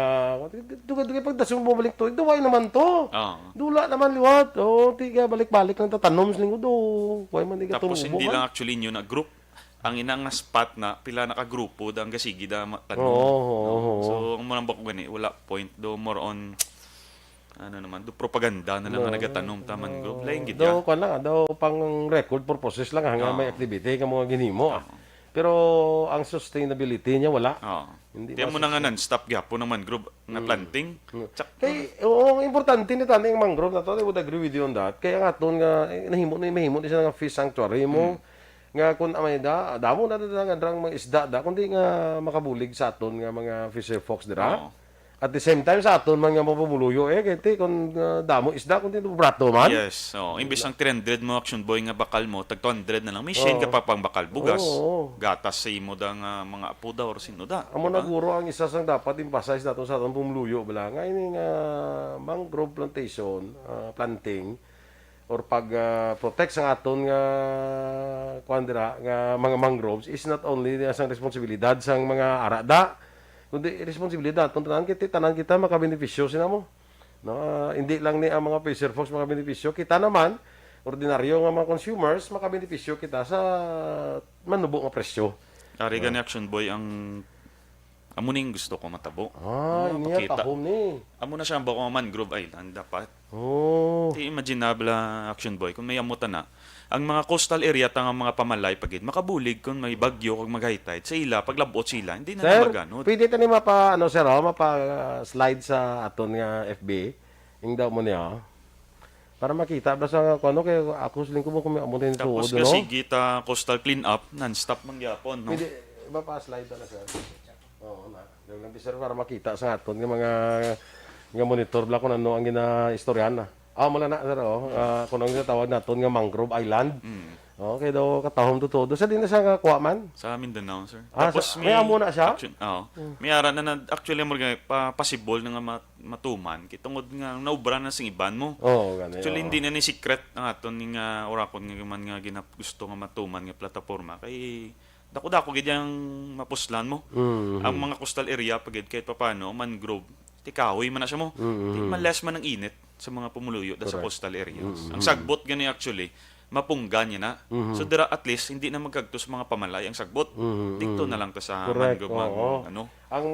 dugay-dugay, pagdason mo balik to, duway naman to. Oo. Dula naman liwat. Oo, tiga, balik-balik lang tatanom sa linggo, do. Way man, di ka Tapos, turubo hindi man. Lang actually inyo na group. Ang ina nga spot na, pila na ka grupo, da, ang gasigi, da, ma-, tanom. Oo, oo, No? oo. So, ang mga bako gani, wala point, do, more on, ano naman, do, propaganda na lang nga No, nagatanom, no, taman no. Group. Lain gid, Daw, ya. Kwan lang, ah, daw, pang record purposes lang, ah, nga Oo. May activity ka mga ginhimo, ah. Oo. Pero ang sustainability niya wala. Oo. Hindi Kaya mo na nga masustain. Non-stop gyapon ang mangrove nga Mm. planting. Mm. Tsak- Kay, oo, ang importante ni tani ang mangrove na to. I would agree with you on that. Kaya nga aton nga, eh, nahimo ni, mahimo ni siya nga fish sanctuary mo. Mm. Nga kung may da, damo na da nga drang mga isda da, kundi nga makabulig sa aton nga mga fisher folks dira. Oo. At the same time, sa aton man nga mga pumuluyo, eh, kay ti, kung, ah, damo isda, kung ti, barato man. Yes. Oh, imbis ang three hundred mo, Action Boy, nga bakal mo, tag two hundred na lang. May share Oo. Ka pa pang bakal bugas. Oo, oo. Gatas sa imo da nga mga apo da or sino da, Amo di na ba? Guro ang isa sang dapat emphasize nato sa atong pumuluyo, bala. Nga ini nga mangrove plantation, ah, planting, or pag, ah, protect sa aton nga, kuwan dira, nga mga mangroves is not only sang responsibilidad sang mga ara da, kundi responsibilidad naton tanan, kay ti tanan kita makabenepisyo sina mo. No, ah, hindi lang ni ang mga fisher folks makabenepisyo, kita naman, ordinaryo nga mga consumers, makabenepisyo kita sa manubo nga presyo. Ari Ah. Gani, Action Boy, ang amo ning gusto ko matabo. Ah, No, niya pakita. Tahom ni. Amo na siya ang bako nga mangrove island dapat. Oh. Ti imaginable, Action Boy, kung may amo ta na, ang mga coastal area ta nga mga pamalay pa gid makabulig kung may bagyo kag mag-high tide sa ila, paglabot sila, hindi na Sir, na maganod. Pwede tani mapa, ano, sir, oh, mapa, ah, slide sa aton nga F B. Ing daw mo niya, oh. Para makita ba sa, kung ano, kay ako siling ko mo kung may amo din Tapos tuod, kasi no? Gita coastal cleanup, non-stop man gyapon, no? Pwede, mapa-slide na, sir. Oo na. Daw lang, sir, para makita sa aton nga mga, nga monitor bala kung ano ang ginaistoryahan na. Ah, mula na, sir, oh. Ah, kung ano ang ginatawag naton nga mangrove island. Mm. Okay, daw katahom to todo. Sa di na siya nga kuha man? Sa Mindanao, sir. Ah, Tapos sa- may amo na siya? Action, oo. Hmm. May ara na, na actually mo pa, possible na nga ma- matuman kay tungod nga naubra na sing iban mo. Oo, gani. Actually, oo. Hindi na ni secret ang aton ni nga orakon nga man nga ginap gusto nga matuman nga plataporma kay dako-dako gid yang mapuslan mo. Mm-hmm. Ang mga coastal area pa gid kahit papano, mangrove, ti kahoy man na siya mo. Mm-hmm. Ti malas man ang init sa mga pumuluyo da sa coastal areas. Mm-hmm. Ang sagbot gani actually, mapunggan niya na. Mm-hmm. So dira at least hindi na magkagto sa mga pamalay ang sagbot. Mm-hmm. Dito na lang ta sa Correct. Mangrove, oo. Ano. Ang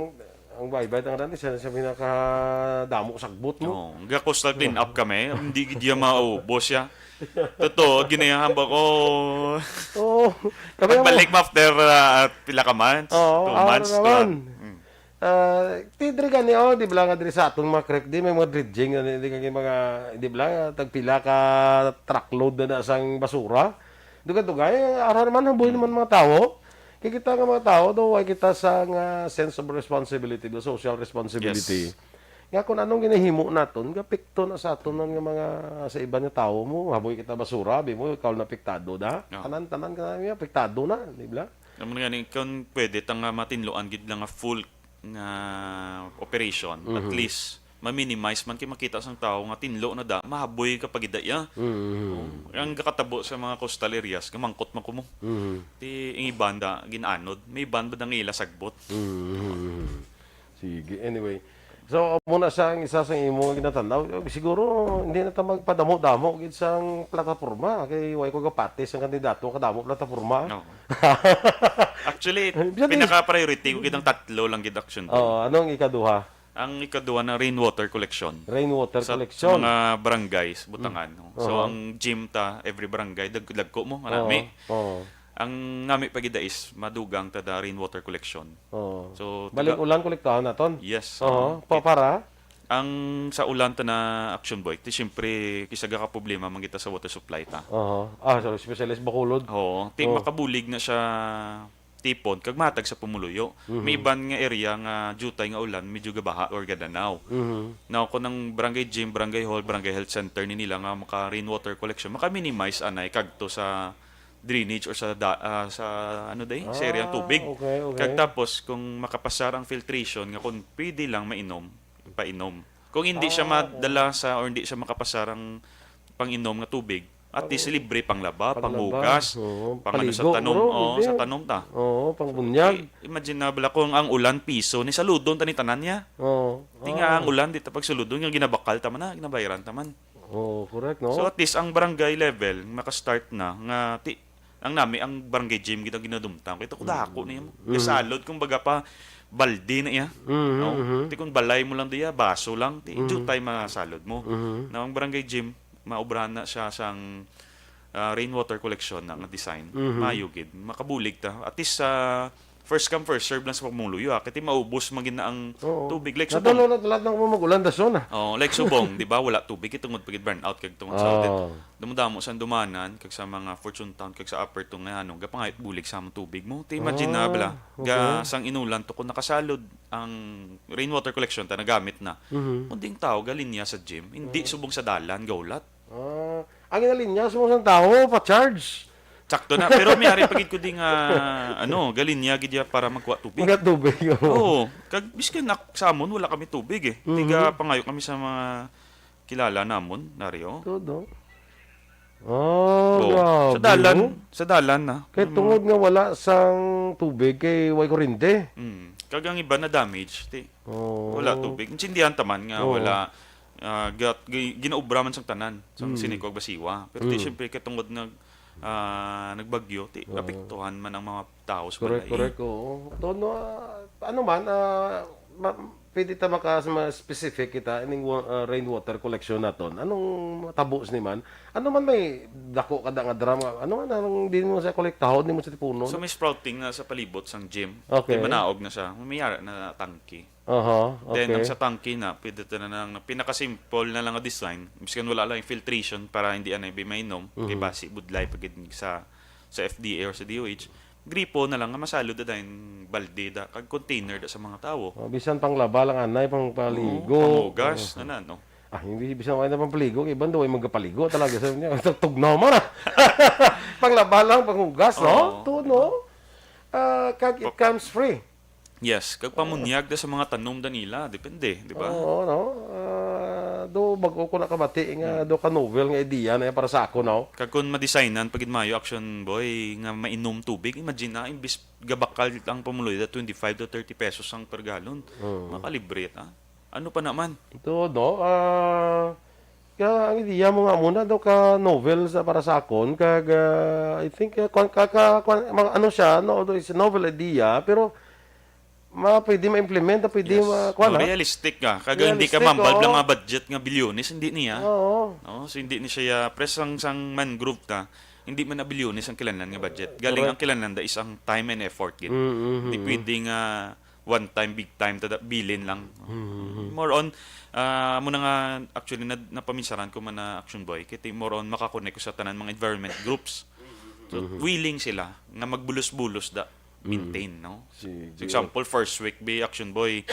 ang baybay tang dati siya sa pinakadamo sagbot mo. Oh, ga coastal clean up kami, hindi gid iya maubos siya. Totoo, ginayahamba ko. Oo. Kami ang Pagbalik mo after uh, pila ka months? Oo, Two ah, months? Ano naman? Two, ah, mm. Ah, ti diri gani oh, di ba nga diri sa atong mga creek di may mga dredging na di kay mga di ba tagpila ka truckload na, na sang basura. Dugay-dugay, araw naman haboy naman mga tawo. Kay kita nga mga tawo do way kita sa nga sense of responsibility, the social responsibility. Yes. Nga kung anong ginahimo naton, gapikto na sa aton nga mga sa iban nga tawo mo, haboy kita basura, bi mo ikaw na apektado da. No. Tanan tanan ka na apektado na, di ba? Amo nga ni kung pwede ta nga matinloan gid lang nga full nga operation, mm-hmm. At least ma-minimize man kay makita sang tawo nga tinlo na da, mahaboy ka pagida iya. Mm-hmm. Oh, ang gakatabo sa mga coastal areas, gamangkot man kumo. Mm-hmm. Ti ang iban da ginanod, may iban ba dang ila sagbot. Mm-hmm. Sige, anyway. So, muna sa ang isa sa imo nga ginatanaw, siguro hindi na ta magpadamo-damo gid sang plataporma kay way ko gapati sang kandidato kadamo plataporma. No. Actually, pinaka-priority ko gid ang tatlo lang gid action. Oh, ano ang ikaduha? Ang ikaduha na rainwater collection. Rainwater sa, collection. Sa mga barangays, butangan. Mm. No? So, uh-huh. Ang gym ta, every barangay, dag dagko mo, kanami. Uh-huh. Uh-huh. Ang nami pa gid is madugang ta da rainwater collection. Oo. So, Baling taga- ulan kolektahan naton? Yes. Oo. Oo. Pa- para? Ang sa ulan ta na Action Boy, ti siyempre kisaga ka problema man kita sa water supply ta. Oo. Ah, so specialist Bacolod. Oo. Ti Oo. Makabulig na siya tipon kag matag sa pumuluyo. Mhm. May iban nga area nga jutay nga ulan, medyo gabaha or gadanaw. Mhm. Now, kung ang barangay gym, barangay hall, barangay health center ni nila nga maka rainwater collection, maka-minimize anay kagto sa drainage or sa da, ah, sa ano day, sa area ng tubig. Ah, okay, okay. Kag tapos kung makapasar ang filtration nga kung pwede lang mainom, painom. Kung hindi siya Ah, madala sa or hindi siya makapasar ang pang-inom nga tubig, at least libre panglaba, Panglaba, panghugas, oo, pang ano sa paligo, tanom, bro, oo, hindi. Sa tanom ta. Oo, pangbunyag. I- Imagine na bala kung ang ulan piso ni saludon ta ni tanan niya. Oo. Di nga ang ulan di ta pagsuludon nga ginabakal ta man na, ginabayaran ta man. Oh, correct, no? So at least ang barangay level maka-start na nga ti ang nami ang barangay gym gid ang ginadumtan. Kay ko dako niya mo. Mm. Salod kung baga pa balde na iya. Mm-hmm, no? Mm-hmm. Ti kung balay mo lang diya, baso lang, ti mm-hmm. Jutay masalod mo. Mm-hmm. Na ang barangay gym maobrahan na siya sang uh, rainwater collection na nga design. Mm-hmm. Mayo gid, makabulig ta. At least sa uh, first come, first serve lang sa pagmuluyo, ah. Kay maubos man gid na ang Oo. Tubig. Like Subong. Natulo na lahat ng mga mag-ulan, daso na. Oh, like Subong, di ba? Wala tubig, kay tungod pa gid brownout, kag tungod sa audit. Oh. Dumudamo sa Andumanan, kag sa mga Fortune Town, kag sa Upper Tong, ano, gapangayot bulig sa among tubig mo. Ti imagine na, Ah, bala. Ga, okay. Sang inulan to, kung nakasalod ang rainwater collection, ta nagamit na. Mhm. Kung ding tao, galinya sa gym, hindi subong sa dalan, gaulat. Ah, ang inalinya sa mga tawo, pa-charge. Sakto na. Pero may ari pa gid ko ding, ah, ano, galinya gid ya para magkuha tubig. Mga tubig, oo. Oo. Kag, biskan ak-, sa amon, wala kami tubig eh. Mhm. Tiga pangayo kami sa mga kilala namon, Nario. Todo. Oh, Oo. Sa grabe, dalan, oh. Sa dalan na. Kay Yung tungod mga nga wala sang tubig, kay way kurente. Mm. Kag ang iba na damage, ti. Oh. Wala tubig. Intindihan ta man nga Oo. Wala, ah, gat-, gi-, ginaubra man sang tanan, sang Mm. Sinico ug Basiwa. Pero ti, Mm. siyempre, kay tungod nag-, ah, nagbagyo, ti, Oo. Apektuhan man ang mga tao sa Correct, balay. Correct, oo. Doon, ah, ano man, ah, ma-, pwede ta maka-, mas specific kita, ining wa-, ah, rainwater collection naton. Anong matabo sini man? Ano man may dako kada nga drum? Ano man ang di mo sa kolektahon, di mo sa tipunon? So, may sprouting na sa palibot sang gym. Okay. Di manaog na siya. May ara na tangke. Aha, Then, okay. Ang sa tangke na, pwede ta na nang, pinakasimple na lang nga design, biskan wala lang yung filtration para hindi anay bi mainom, kay Mhm. Basi budlay pa gid sa, sa F D A or sa D O H, gripo na lang nga masalod na dahil balde da, kag container da sa mga tawo. Oh, bisan pang laba lang anay, pang paligo. Oo, panghugas, Oo. Na na, no? Ah, hindi, bisan wala na pang paligo, iban daw ay magapaligo talaga sa niya. Tugnaw man, ah. Panglaba lang, panghugas, no? Oo. Tuod, no? Ah, kag it Pa- comes free. Yes, kag pamunyag da sa mga tanom da nila, depende, di ba? Oo, no? Ah, do, bago ko nakabati nga, Mm. do ka novel nga idea na yan para sa ako, no? Kag kung madesignan, pag gid maayo, Action Boy, nga mainom tubig, imagine na, imbis gabakal ang pumuluyo, twenty-five to thirty pesos ang per gallon. Oo. Makalibre ta. Ano pa naman? Ito, no? Ah, kaya ang idea mo nga muna daw ka novel sa para sa akon, kag, ah, I think, ah, kwan, ka, ka, kwan, mga ano siya, no? Although it's a novel idea, pero ma-, pwede ma-implement, pwede Yes. ma-, kwan, No, ha? realistic ka. Kag hindi ka Realistic, mambal oo. lang nga budget nga bilyones, hindi niya. Oo. No? So, hindi ni siya, pres sang, sang mangrove ta, hindi man na bilyones ang kinahanglan nga budget. Galing Correct. ang kinahanglan da is ang time and effort, gid. Mm, mm, Hindi mm. pwede nga one time, big time, tada, bilin lang. Mm, mm. More on, ah, mo na nga, actually, na, napaminsaran ko man na Action Boy, kay more on makakonek ko sa tanan mga environment groups. So, Mm. willing sila nga magbulos-bulos da, Mm. maintain, no? Sige. So, example, first week, be Action Boy,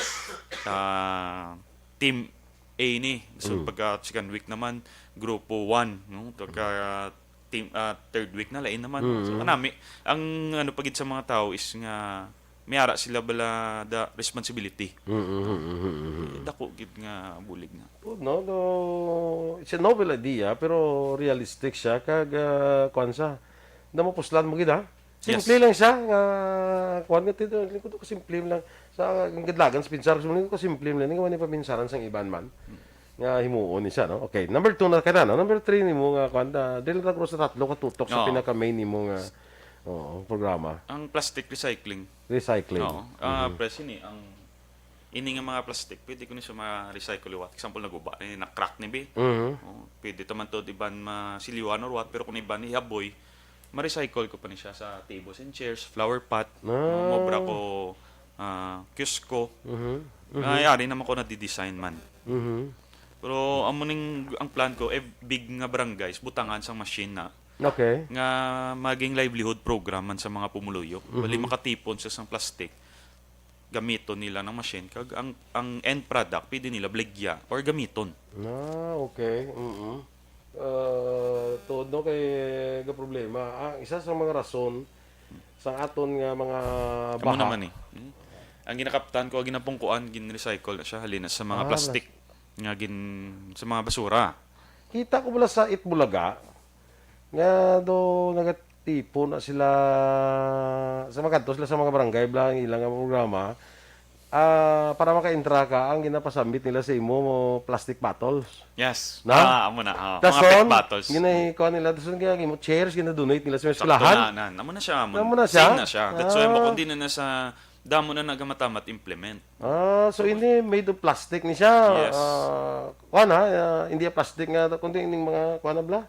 ah, team A ni. So, Mm. pagka second week naman, grupo one, no? Pagka team, ah, third week na, lain naman. So, Mm. kanami, ang ano pa gid sa mga tao is nga may ara sila bala da responsibility. Mm, mm, mm, mm, mm. Eh, dako gid nga bulig na. Oh, no, no. It's a novel idea, pero realistic siya. Kag, ah, kwan siya. Namapuslan mo gid, ha? Simple Yes. lang siya. Nga, kwan nga tito, lingkod ko simple lang. Sa ang gadlagan sa pinsar, lingkod ko simple lang. Nga wala paminsaran sang iban man. Hmm. Nga himuon ni siya, no? Okay, number two na ka na, no? Number three ni mo nga, kwan, ah, dili na guro sa tatlo ka tutok sa Oo. pinaka-main ni mo nga, oo, programa. Ang plastic recycling. Recycling. Oo. Ah, Mhm. Pres, ini, ang, ini nga mga plastic, pwede ko ni siya ma-recycle liwat. Example, naguba, eh, na-crack ni, bi. Mhm. Oh, pwede ta man to, iban masilyuan or what, pero kung iban ni haboy, ma-recycle ko pa ni siya sa tables and chairs, flower pot, Ah. mga mobra ko, ah, kiosko. Mhm. Mhm. Nga, yari naman ko na-design man. Mhm. Pero amo ning, ang plan ko, eh, big nga barangays, butangan sang machine na Okay. nga maging livelihood program man sa mga pumuluyo. Mhm. Bali, makatipon siya sang plastic, gamiton nila ng machine, kag ang, ang end product, pwede nila baligya or gamiton. Ah, okay. Mhm. Ah, tuod, no, kay ga problema. Ang isa sa mga rason sa aton nga mga Amo baha. naman eh. Hmm? Ang ginakaptan ko, ang ginapungkuan, gin-recycle na siya, halin na sa mga Ah, plastic nga gin-, sa mga basura. Kita ko bala sa Itbulaga, nga do nagatipon na sila, sa magadto sila sa mga barangay, bala ang ilang nga programa, ah, para maka-intra ka, ang ginapasambit nila sa imo mo plastic bottles. Yes. Na? Ah, amo na. Oh, mga Dason, pet bottles. ginahikuha nila, dason kaya mo chairs, ginadonate nila sa Sakto eskwelahan. na, na. Amo na siya, amo Amo na. na siya? Same na siya. That's why Ah. mo, kung di na na sa, damo na nagamatam at implement. Ah, so Tapos ini made of plastic ni siya. Yes. Ah, kuha na, ah, hindi plastic nga, kundi ining mga, kuha na bla?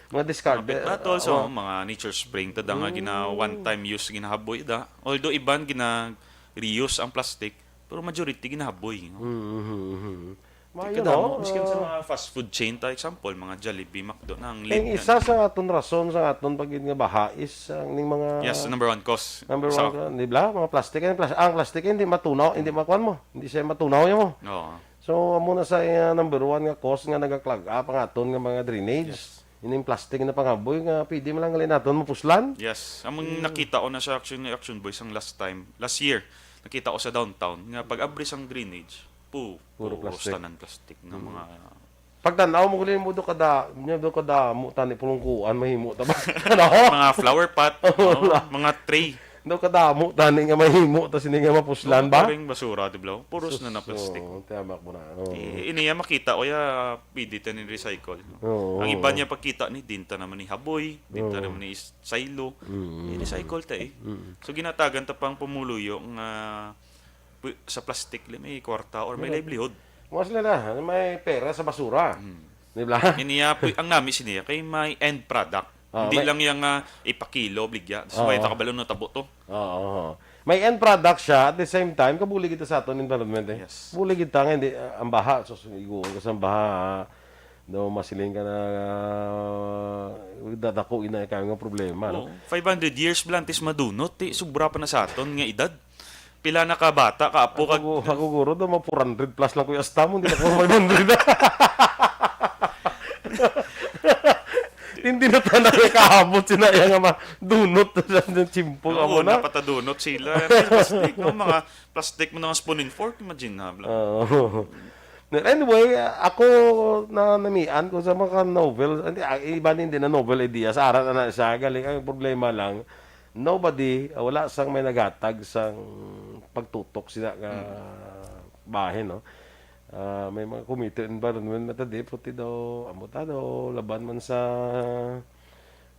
Mga discard, Mga pet eh, bottles, oh, oh, mga nature spring, tada nga gina Mm. one time use, ginahaboy da. Although iban gina reuse ang plastic, pero majority ginahaboy, no? Mm, mhm, mhm. Di Maayo, kadamo, no? Miskin sa Ah. mga fast food chain, ta example, mga Jollibee, McDo, na ang Ang lead isa na sa aton rason sa aton pagid nga baha is ang ning mga Yes, number one cause. Number Sa one ka, di ba? Mga plastic. Ang plas-, ang plastic, hindi matunaw, hindi makuan mo. Hindi siya matunaw niya mo. Oo. So, amo na sa, uh, number one nga cause nga nagaklag up ang aton nga mga drainage. Yes. Ining plastic na pangaboy nga pwede man lang gali naton mapuslan. Yes. Among Hmm. nakita ko na sa Action, Action Boys ang last time, last year, nakita ko sa downtown nga pag abri sang drainage, pu-, Puro puros plastic. tanan plastic nga Hmm. mga Pagtan-aw mo gali mo do kada, nya do kada mo tani pulungkuan mahimo ta ba? Ano? Mga flower pot, Wala. no? Mga tray. Do kadamo tani nga mahimo ta sini nga mapuslan Oo, ba? Paring basura, di ba? Puros na na Sus, plastic. Oo, tama ko na. Oo. I-, ini ya makita ko ya, pwede ta ni recycle, no? Oo, Ang iba oo. niya pagkita ni, dinta naman ni haboy, dinta Oo. naman ni is-, silo. Mm. I-recycle ta eh. Mm. So, ginatagan ta pang pumuluyo nga pu-, sa plastic, li-, may kwarta or may Ganun. livelihood. Mga sila na, may pera sa basura. Mm. Di ba? Ini ya, pu-, ang nami siniya, kay may end product. Ah, Hindi may lang yang, ah, ipakilo, bligya. Tapos Oo. may takabalo na tabo to. Oo, oo. May end product siya, at the same time, kabulig kita sa aton environment eh. Yes. Bulig kita nga, hindi, ah, ang baha, so, so, iguon ka sa baha, ah, daw masiling ka na, ah, dadako ina ikaw nga problema, no? Oo. Five hundred years, blantis madunot, ti, sobra pa na sa aton nga edad. Pila na ka bata, ka apo, ka Ako, ako guro daw, mga four hundred plus lang, kuya, asta mo, hindi na ko five hundred. Hindi na talaga kaabot sila, iya nga madunot na siya ng chimpong, amo Oo, na. Napatadunot sila. May plastic, no? Mga plastic mo na nga spoon and fork, imagine na, bla. Oo. Anyway, ako na namian ko sa mga novel, hindi, ah, iba, hindi na novel idea, sa aran na siya, galing ang problema lang, nobody, ah, wala sang may naghatag sang pagtutok sila nga Mm. bahin, no? Ah, may mga committee environment na tadi, puti daw, amo ta daw, laban man sa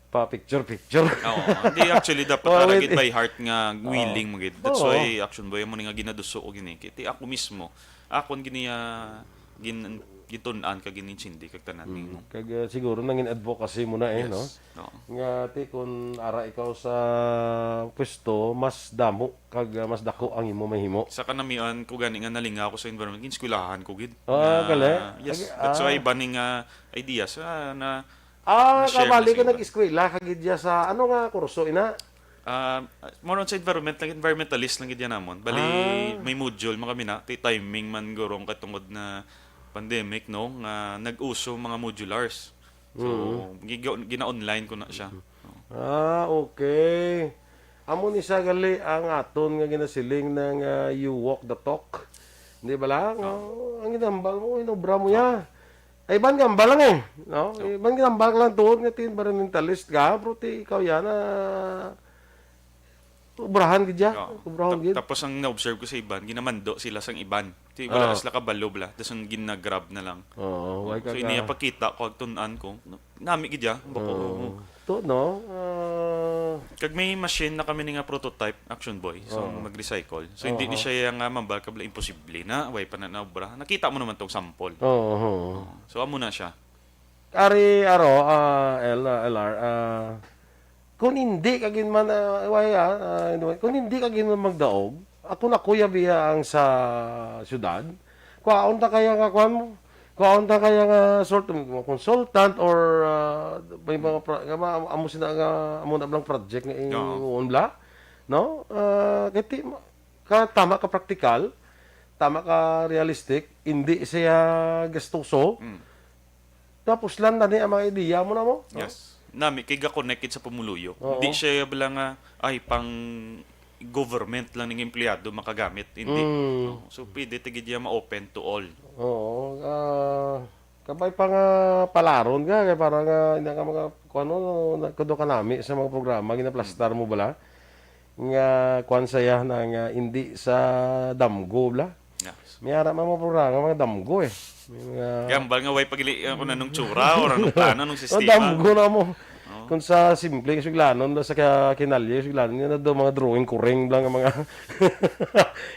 pa picture-picture. Oo, hindi, actually, dapat Oh, ara wait. gid by heart nga Oo. willing mo gid. That's Oo. why, Action Boy, amo ni nga ginaduso ko gini. Kay ti ako mismo, akon gini, ah, gin-, gintun-an kag ginintindi kag tanan Mm. nimo. Kag, ah, siguro nangin advocacy mo na eh, Yes. no? Oo. Nga, ti, kung ara ikaw sa pwesto, mas damo kag, ah, mas dako ang imo mahimo. Sa kanamian ko gani nga nalingaw ko sa environment, ginskwelahan ko gid. Ah, Nga, gali? yes, Agi-, that's ah. why iba ning, ah, ideas, ah, na Ah, na-share na kabali sa ka iba. nag-eskwela ka gid diya sa ano nga kurso ina? Ah, more on sa environment lang, environmentalist lang gid yan namon. Bali, Ah. may module man kami na, ti timing man gurong katungod na pandemic, no, nga nag-uso mga modulars. So, Mm. giga-, gina-online ko na siya. Mm. Ah, okay. Amo ni sa gali ang aton nga ginasiling na nga you walk the talk. Di ba lang? Oo. Oh, ang ginambal mo, inobra mo ya. Ay, iban gambal lang eh. No? Oo. Iban gambal lang tuod nga ti environmentalist ka, pero ti ikaw yan na obrahan gid ya. Oo. Obrahan Tap-, gid. tapos ang na-observe ko sa iban, ginamando sila sang iban. Ti wala Ah. sila kabalo bala, tas ang ginagrab na lang. Oo, Oo. why ka So, ka iniya pagkita ko, agtun-an ko, no? Nami gid ya, bako. Oo. To, no? Ah. Kag may machine na kami ni nga prototype, Action Boy, so Oo. mag-recycle. So, hindi ni Oo. siya nga mambal ka bala, imposible na, way pa na naobra. Nakita mo naman tong sample. Oo, oo. Oo. So, amo na siya. Ari, aro, ah, L-, ah, L R, ah, kung hindi ka gid man, ah, way, ah, ah, anyway, kung hindi ka gid man magdaog, ako na kuya biya ang sa syudad, kwaon ta kaya nga kwan mo? Kwaon ta kaya nga sort of mga consultant or, ah, may mga pro-, nga ma-, amo sina nga, amo na blang project nga Oo. ingon bla? No? Ah, kay ti-, ka, tama ka praktikal, tama ka realistic, hindi siya gastuso. Mm. Tapos lang na ni ang mga ideya mo na mo. Yes. Nami, kay ga-connected sa pumuluyo. Oo. Hindi siya bala nga, ay, pang government lang ning empleyado makagamit. Hindi. Mm. No? So, pwede ti gid iya ma-open to all. Oo. Ah, kabay pa nga palaron ka, kay para nga, hindi ka mga, kung ano, na-, kudo ka nami sa mga programa, ginaplastar mo bala? Nga, kwan saya na nga, hindi sa damgo bala? Yes. May ara man mga programa, mga damgo eh. May mga Gambal nga way pagili, uh, kung anong tsura, or anong plano, anong Oh, sistema. damgo na mo. Oo. Kung sa simple, suglanon, sa ka-, kinalye, suglanon, yun na daw mga drawing kuring lang nga mga,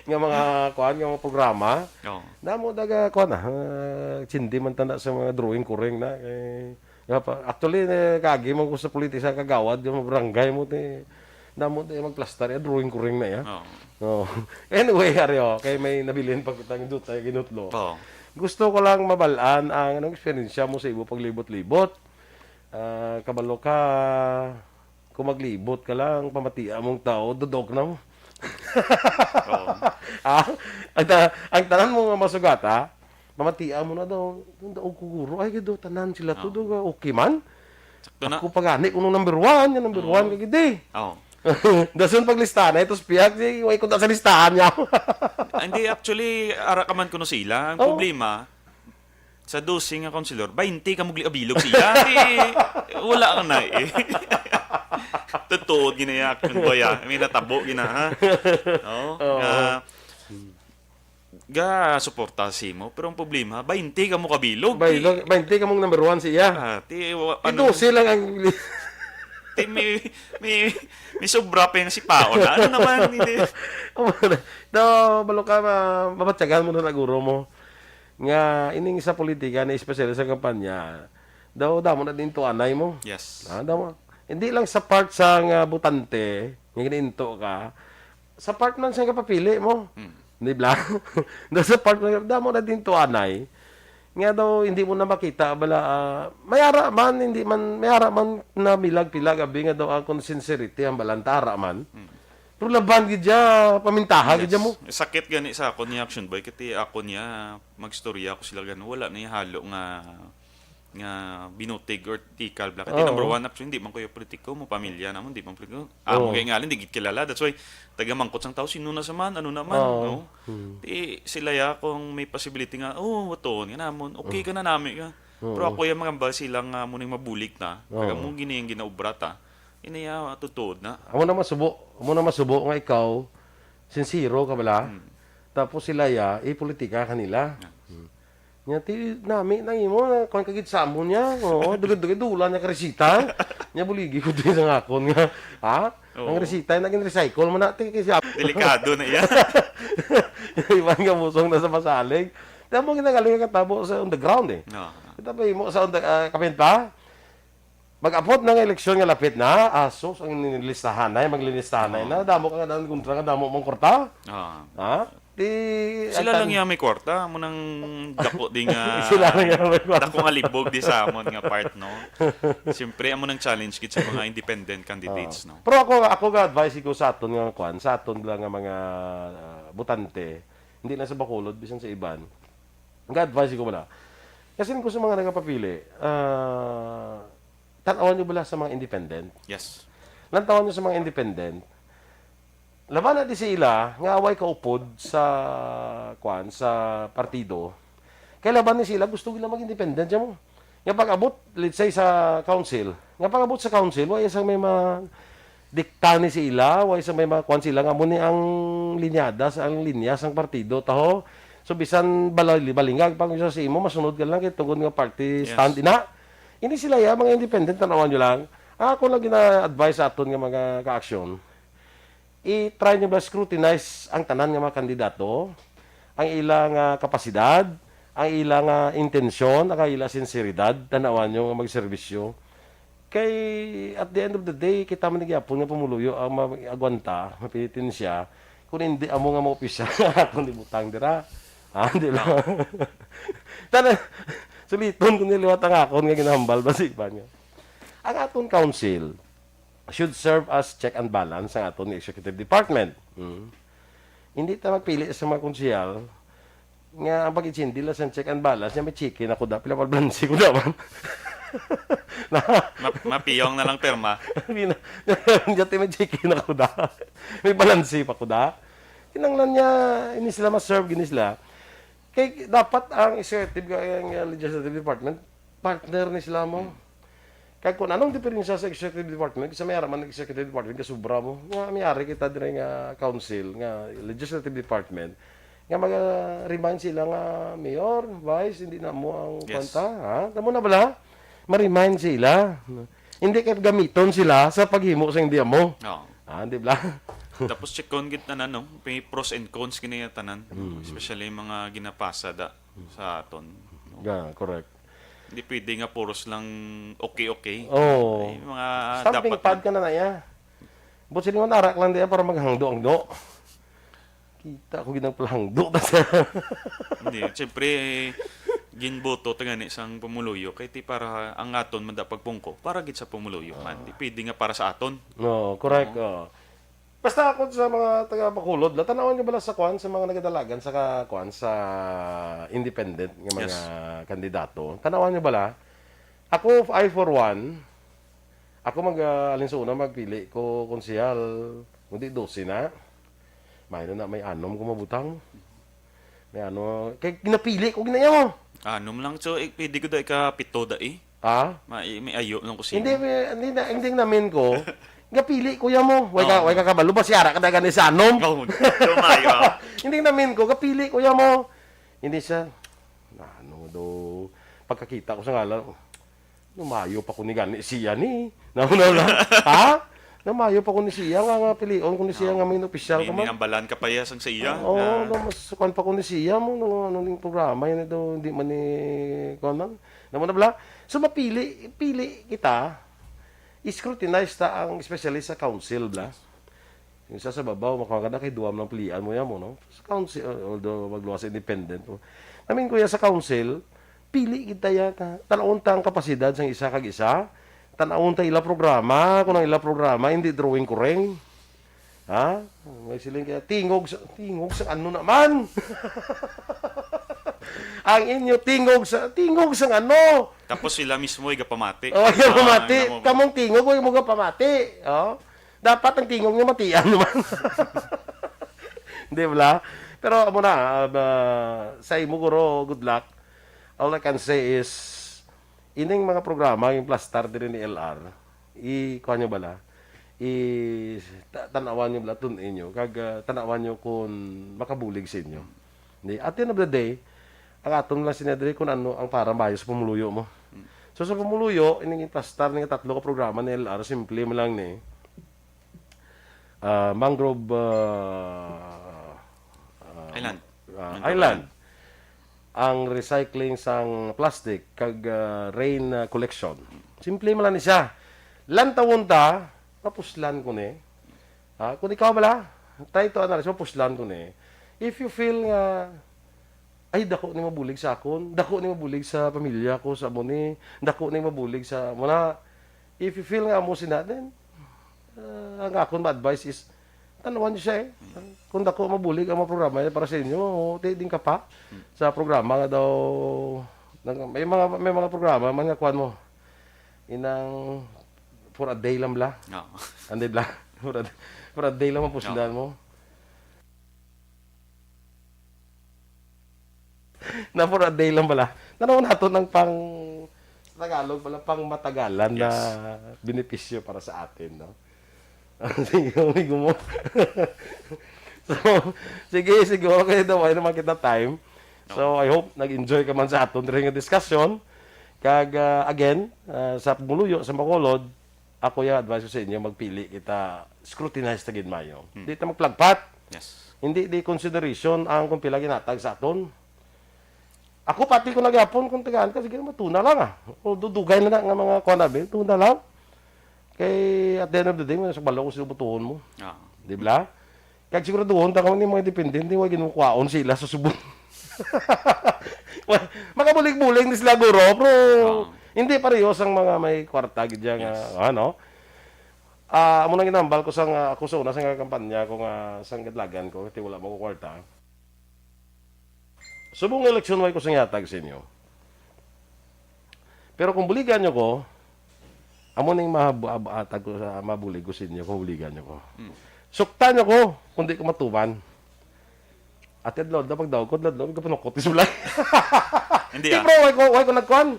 nga mga, kuan, nga mga programa. Oo. Damo daga, kuan, ah, ah, chindi man tanda sa mga drawing kuring na. Eh, nga pa, actually, eh, kagi man ko sa politika, sa kagawad, yung barangay mo, ti, damo tayo magplastar, eh, drawing kuring na, ya. Oo. Oo. Anyway, ari, oh, kay may nabilin pa kitang dutay, ginutlo. Oo. Gusto ko lang mabalaan ang anong eksperyensya mo sa ibo paglibot-libot. Ah, kabalo ka, kung maglibot ka lang, pamatia mong tao, dudok na mo. Oo. Ah, ang ta-, ang tanan mo nga masugata, pamatia mo na daw, ang daog ko guro, ay, gido, tanan sila to, Oo. do, okay man. Sakto na. Ako pa gani, kung number one, yan number Oo. one ka gid, eh. Oo. Dason paglistahan, ito sa pihak, di, way ko na sa listahan niya. Ah, hindi, actually, ara ka man kuno sa ila. Ang Oo. problema, sa dose nga konselor, baynte ka mugli abilog siya. Di, wala ka na, eh. Totoo, ginaya, Action Boy, ah. May natabo, gina, ha? Oo. Oo. Nga, ga suporta si mo, pero ang problema, baynte ka mo kabilog. Bay-, Di, baynte ka mong number one siya. Ah, ti, wa-, Ito ano, sila ang ti, may, may, may sobra pa yung sipaon na. Ano naman, hindi. Daw, balo ka, ma-, mabatyagan mo na naguro mo. Nga, ining sa politika, na especially sa kampanya, daw, damo na din to anay mo. Yes. Ah, damo. Hindi lang sa part sa nga butante, nga gininto ka, sa part man sa kapapili mo. Mm. Di ba? Nasa part na, damo na din to anay. Nga daw, hindi mo na makita, bala, ah, may ara man, hindi man, may ara man na milag-pilag, abi nga daw, ang kung sincerity, ang balantara man. Mm. Pero laban gid siya, pamintahan gid siya Yes. mo. Sakit gani sa ako ni Action Boy, kati ako niya, magstorya ko sila gano, wala na yung halo nga nga binutig or tikal bla. Kay Oo. number one, actually, hindi man ko yung politiko, mo pamilya namon, di man politiko. Amo Oo. kay ngalan, di gid kilala. That's why, taga mangkot sang tao, sino na sa man, ano na man, Oo. no? Hmm. Di sila ya, kung may possibility nga, "Oh, waton, nga namon, okay Oo. ka na nami ka." Oo. Pero ako yung mga hambal sila nga mo ning mabulig na, Oo. taga mo gini yung ginaubra ta. Ini ya, tutuod na. Amo na masubo, amo na masubo nga ikaw, sincero ka bala. Hmm. Tapos sila ya, ipolitika kanila. Yeah. Hmm. Nya ti nami nang imo, kuan ka gid sa amon niya. Oo, dugay-dugay dula niya ka resita. Nya buligi ko din sa akon nga, ha? Oo. Ang resita naging recycle man na, ti, kay siya. Delikado na iya. Iban nga musong na sa masalig. Tamo ginagaling nga katabo sa on the ground, eh. Oo. Ito pa imo sa on the, ah, kapin pa? Mag-abot na nga eleksyon nga lapit na, asos, ang nilistahanay, maglilistahanay Oo. na. Damo ka nga daan kontra nga damo mong kwarta. Oo. Ha? Di, Sila ang lang tan- yan may kwarta. Amo nang dako di nga, Sila lang yan may kwarta. dako nga libog di sa amon nga part, no? Siyempre, amo nang challenge gid sa mga independent candidates, Oo. no? Pero ako, ako ga-advise ko sa aton nga kwan, sa aton lang nga mga, ah, botante, hindi lang sa Bacolod, bisan sa iban. Ang advice ko bala, kasi ko sa mga nagapapili, ah, tan-awan nyo bala sa mga independent. Yes. Lantawan nyo sa mga independent. Laban na di sila nga away kaupod sa, kwan, sa partido. Kay laban ni sila, gusto nila mag-independent siya mo. Nga pag-abot, let's say, sa council. Nga pag-abot sa council, wa isang may ma-, dikta ni sila, wa isang may ma-, kwan sila, nga mo ni ang linyada, sa ang linya sang partido, taho. So, bisan balay-, balingag pang isa sa imo, masunod ka lang kay tungod nga party Yes. stand, ina. Ini sila ya, mga independent, tanawan nyo lang. Ang ako lang gina-advise sa aton nga mga ka-aksyon, i-try nyo ba scrutinize ang tanan nga mga kandidato, ang ila nga kapasidad, ang ila nga intensyon, ang ila sinseridad, tanawan nyo nga magserbisyo. Kay, at the end of the day, kita man gyapon nga pumuluyo ang mag-agwanta, mapilitin siya, kung hindi amo nga maopisya, kung di butang dira. Ah, di ba? Tana, suliton ko niliwat ang akon nga ginahambal, basi ba niya? Ang aton council should serve as check and balance ang aton executive department. Hmm. Hindi ta magpili sa mga konsehal nga ang pag-itsindi lang sa check and balance niya, may chiki na ko da, pila pa balanse ko da man. Na, Ma-, mapiyong na lang pirma. Hindi na, dati may chiki na ko da. May balanse pa ko da. Kinanglan niya, ini sila ma-serve, gini sila. Kay dapat ang executive, ang, ang legislative department, partner ni sila mo. Hmm. Kag kung anong diferensya sa executive department, sa may araman ng executive department, kasubra mo. Nga, may ari kita dire nga council, nga legislative department, nga mag-remind sila nga, "Mayor, Vice, hindi na mo ang Yes. kwanta, ha? Tamo na bala?" Ma-remind sila. Hindi kay gamiton sila sa paghimo sa hindi mo. Oo. Ah, di ba? Tapos check-on gid tanan, no? May pros and cons gini nga tanan, no? Hmm. Especially yung mga ginapasa da sa aton, no? Yeah, correct. Hindi pwede nga puros lang okay-okay. Oo. May mga Stamping dapat pad mag- ka na na, ya. But sila nga narak lang diya para maghangdo-angdo. Kita ko ginang palahangdo na sa Hindi, siyempre, ginboto ta gani sang pumuluyo, kay ti para ang aton man da pagpungko, para gid sa pumuluyo man. Ah. Di pwede nga para sa aton. No, correct, Oo. oo. Basta ako sa mga taga Bacolod, la, tanawan nyo bala sa kwan, sa mga nagadalagan sa ka-, kwan, sa independent nga mga Yes. kandidato. Tanawan nyo bala, ako, I for one, ako mag, ah, alinsuno, magpili ko konsehal, kundi dose na. May na, may anom ko mabutang. May ano, kay ginapili ko ginayaw. Anom lang, so, eh, pwede ko da ikapito da eh. Ha? May, may ayo lang ko sino. Hindi, may, hindi na, hindi namin ko. Gapili ko ya mo. Way ka, Oo. way ka kabalo ba si Ara ka dagan ni sa anom? Oo, lumayo, ah. Hindi namin ko, gapili ko ya mo. Hindi siya. Ano do? Pagkakita ko sa ngalan, "Lumayo pa ko ni gani siya ni." Nauna na. Ha? "Lumayo pa ko ni siya nga, nga pilion ko ni siya Oo. nga may opisyal May ka man." Ninambalan ka pa iya sang sa iya, Oo, nga no, mas kuwan pa ko ni siya mo, no, ano ning programa yan ito, hindi man ni, kuwan man. Nauna na bala? So, mapili, pili kita, scrutinize ta ang specialist sa council, bla. Yes. Yung isa sa babaw, makuha ka na kay duwam lang pilian mo yan mo, no? Sa council, although magluwas sa independent mo. I mean, kuya, sa council, pili kita ya ta. Tan-awon ta ang kapasidad sang isa kag isa. Tan-awon ta ila programa, kung ang ila programa, hindi drawing kureng. Ha? May siling kaya, tingog sa, tingog sa ano naman? Ang inyo tingog sa, tingog sa ano? Tapos sila mismo ay gapamati. Oh, yung Ah, pamati. namo- Kamong tingog, huwag mo gapamati. Oh. Dapat ang tingog niya matian naman. Di ba? Pero amo na, um, uh, sa imo, guro, good luck. All I can say is, ining mga programa, yung plastar din ni L R, i, kuha nyo bala, i, ta-, tanawan nyo bala, tun-in nyo, kag, uh, tanawan nyo kung makabulig sa inyo. Di, at the end of the day, ang aton lang sinadri kung ano ang para maayo sa pumuluyo mo. Mm. So, sa pumuluyo, ining plastar nga tatlo ka programa ni L R, simple mo lang ni, ah, mangrove, ah, ah, Island. ah, Mangrove island. Island. Ang recycling sang plastic kag, ah, rain, ah, collection. Simple man lang ni siya. Lantawon ta, mapuslan ko ni. Ha? Kung ikaw bala, try to analyze, mapuslan ko ni. If you feel nga, "Ay, dako ni mabulig sa akon, dako ni mabulig sa pamilya ko, sa amo ni, dako ni mabulig sa amo na." If you feel nga amo sina, then, ah, ang akon ma-advise is, tanawan niyo siya eh. Kung dako mabulig ang mga programa niya para sa inyo, o, ti-, din ka pa sa programa nga daw, nag-, may mga, may mga programa man nga kuwan mo. Inang for a day lang bla. Oo. Anday bla. For a, for a day lang mapuslan Oo. mo. Na for a day lang pala. Tanaw nato ng pang, sa Tagalog pala, pang matagalan na Yes. benepisyo para sa atin, no? Sige, amigo mo. So, sige, siguro kayo daw, ay naman kita time. So, I hope nag-enjoy ka man sa aton ring discussion. Kag, ah, again, ah, sa pumuluyo, sa Bacolod, ako yung advice ko sa inyo, magpili kita, scrutinize ta gid mayo. Hmm. Di ta magplagpat. Yes. Hindi di consideration ang kung pila ginatag sa aton. Ako pati ko nagyapon kung tagaan ka, sige, matuna lang ah. O dudugay na na nga mga kuwan namin, tuna lang. Kay at the end of the day, mas balo ko sila butuhon mo. Ah. Di ba? Kag siguraduhon ta kung ni mga independent, di wa ginukwaon sila sa subong. Wa-, makabulig-bulig ni sila, guro, pero Oo. hindi pareho sang mga may kwarta gid dyan nga, Yes. ano. Ah, amo nang ginambal ko sang, ah, ako sa una, sang kampanya ko nga, sang kadlagan ko, kay wala mo ko kwarta. Subong nga eleksyon, way ko sang yatag sa inyo. Pero kung buligan nyo ko, amo ning mahab-, ab-, atag ko sa mabulig ko sa inyo kung buligan nyo ko. Mm. Suktan nyo ko kung di ko matuman. At adlaw, adlaw, pagdaog ko, adlaw, adlaw, kapanukot, isip lang. Hindi, Di, ah. bro, way ko, way ko nagkuhan.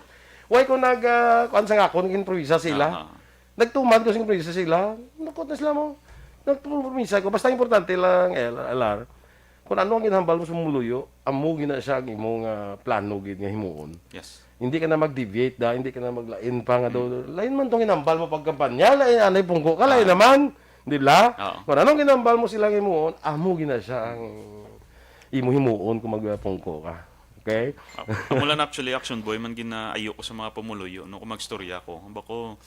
Way ko nag, ah, kuhan sa nga ako, nag-improbisa sila. Aha. Nagtuman ko sa improbisa sila. Nukot na sila mo. Nagpromisa ko. Basta importante lang, L-, L R. Kung ano ang ginhambal mo sa pumuluyo, amo gina siya ang imong, ah, plano gid nga himuon. Yes. Hindi ka na mag-deviate da, hindi ka na maglain pa nga daw, Mm. lain man tong ginhambal mo pagkampanya, lain anay pungko ka, lain Ah. naman, di ba? Oo. Kung anong ginhambal mo sila nga himuon, amo gina siya ang imo himuon kung magpungko ka. Okay? Ako, amo lang actually, Action Boy, man ginaayo ko sa mga pumuluyo, no, kung magstorya ko. Bako,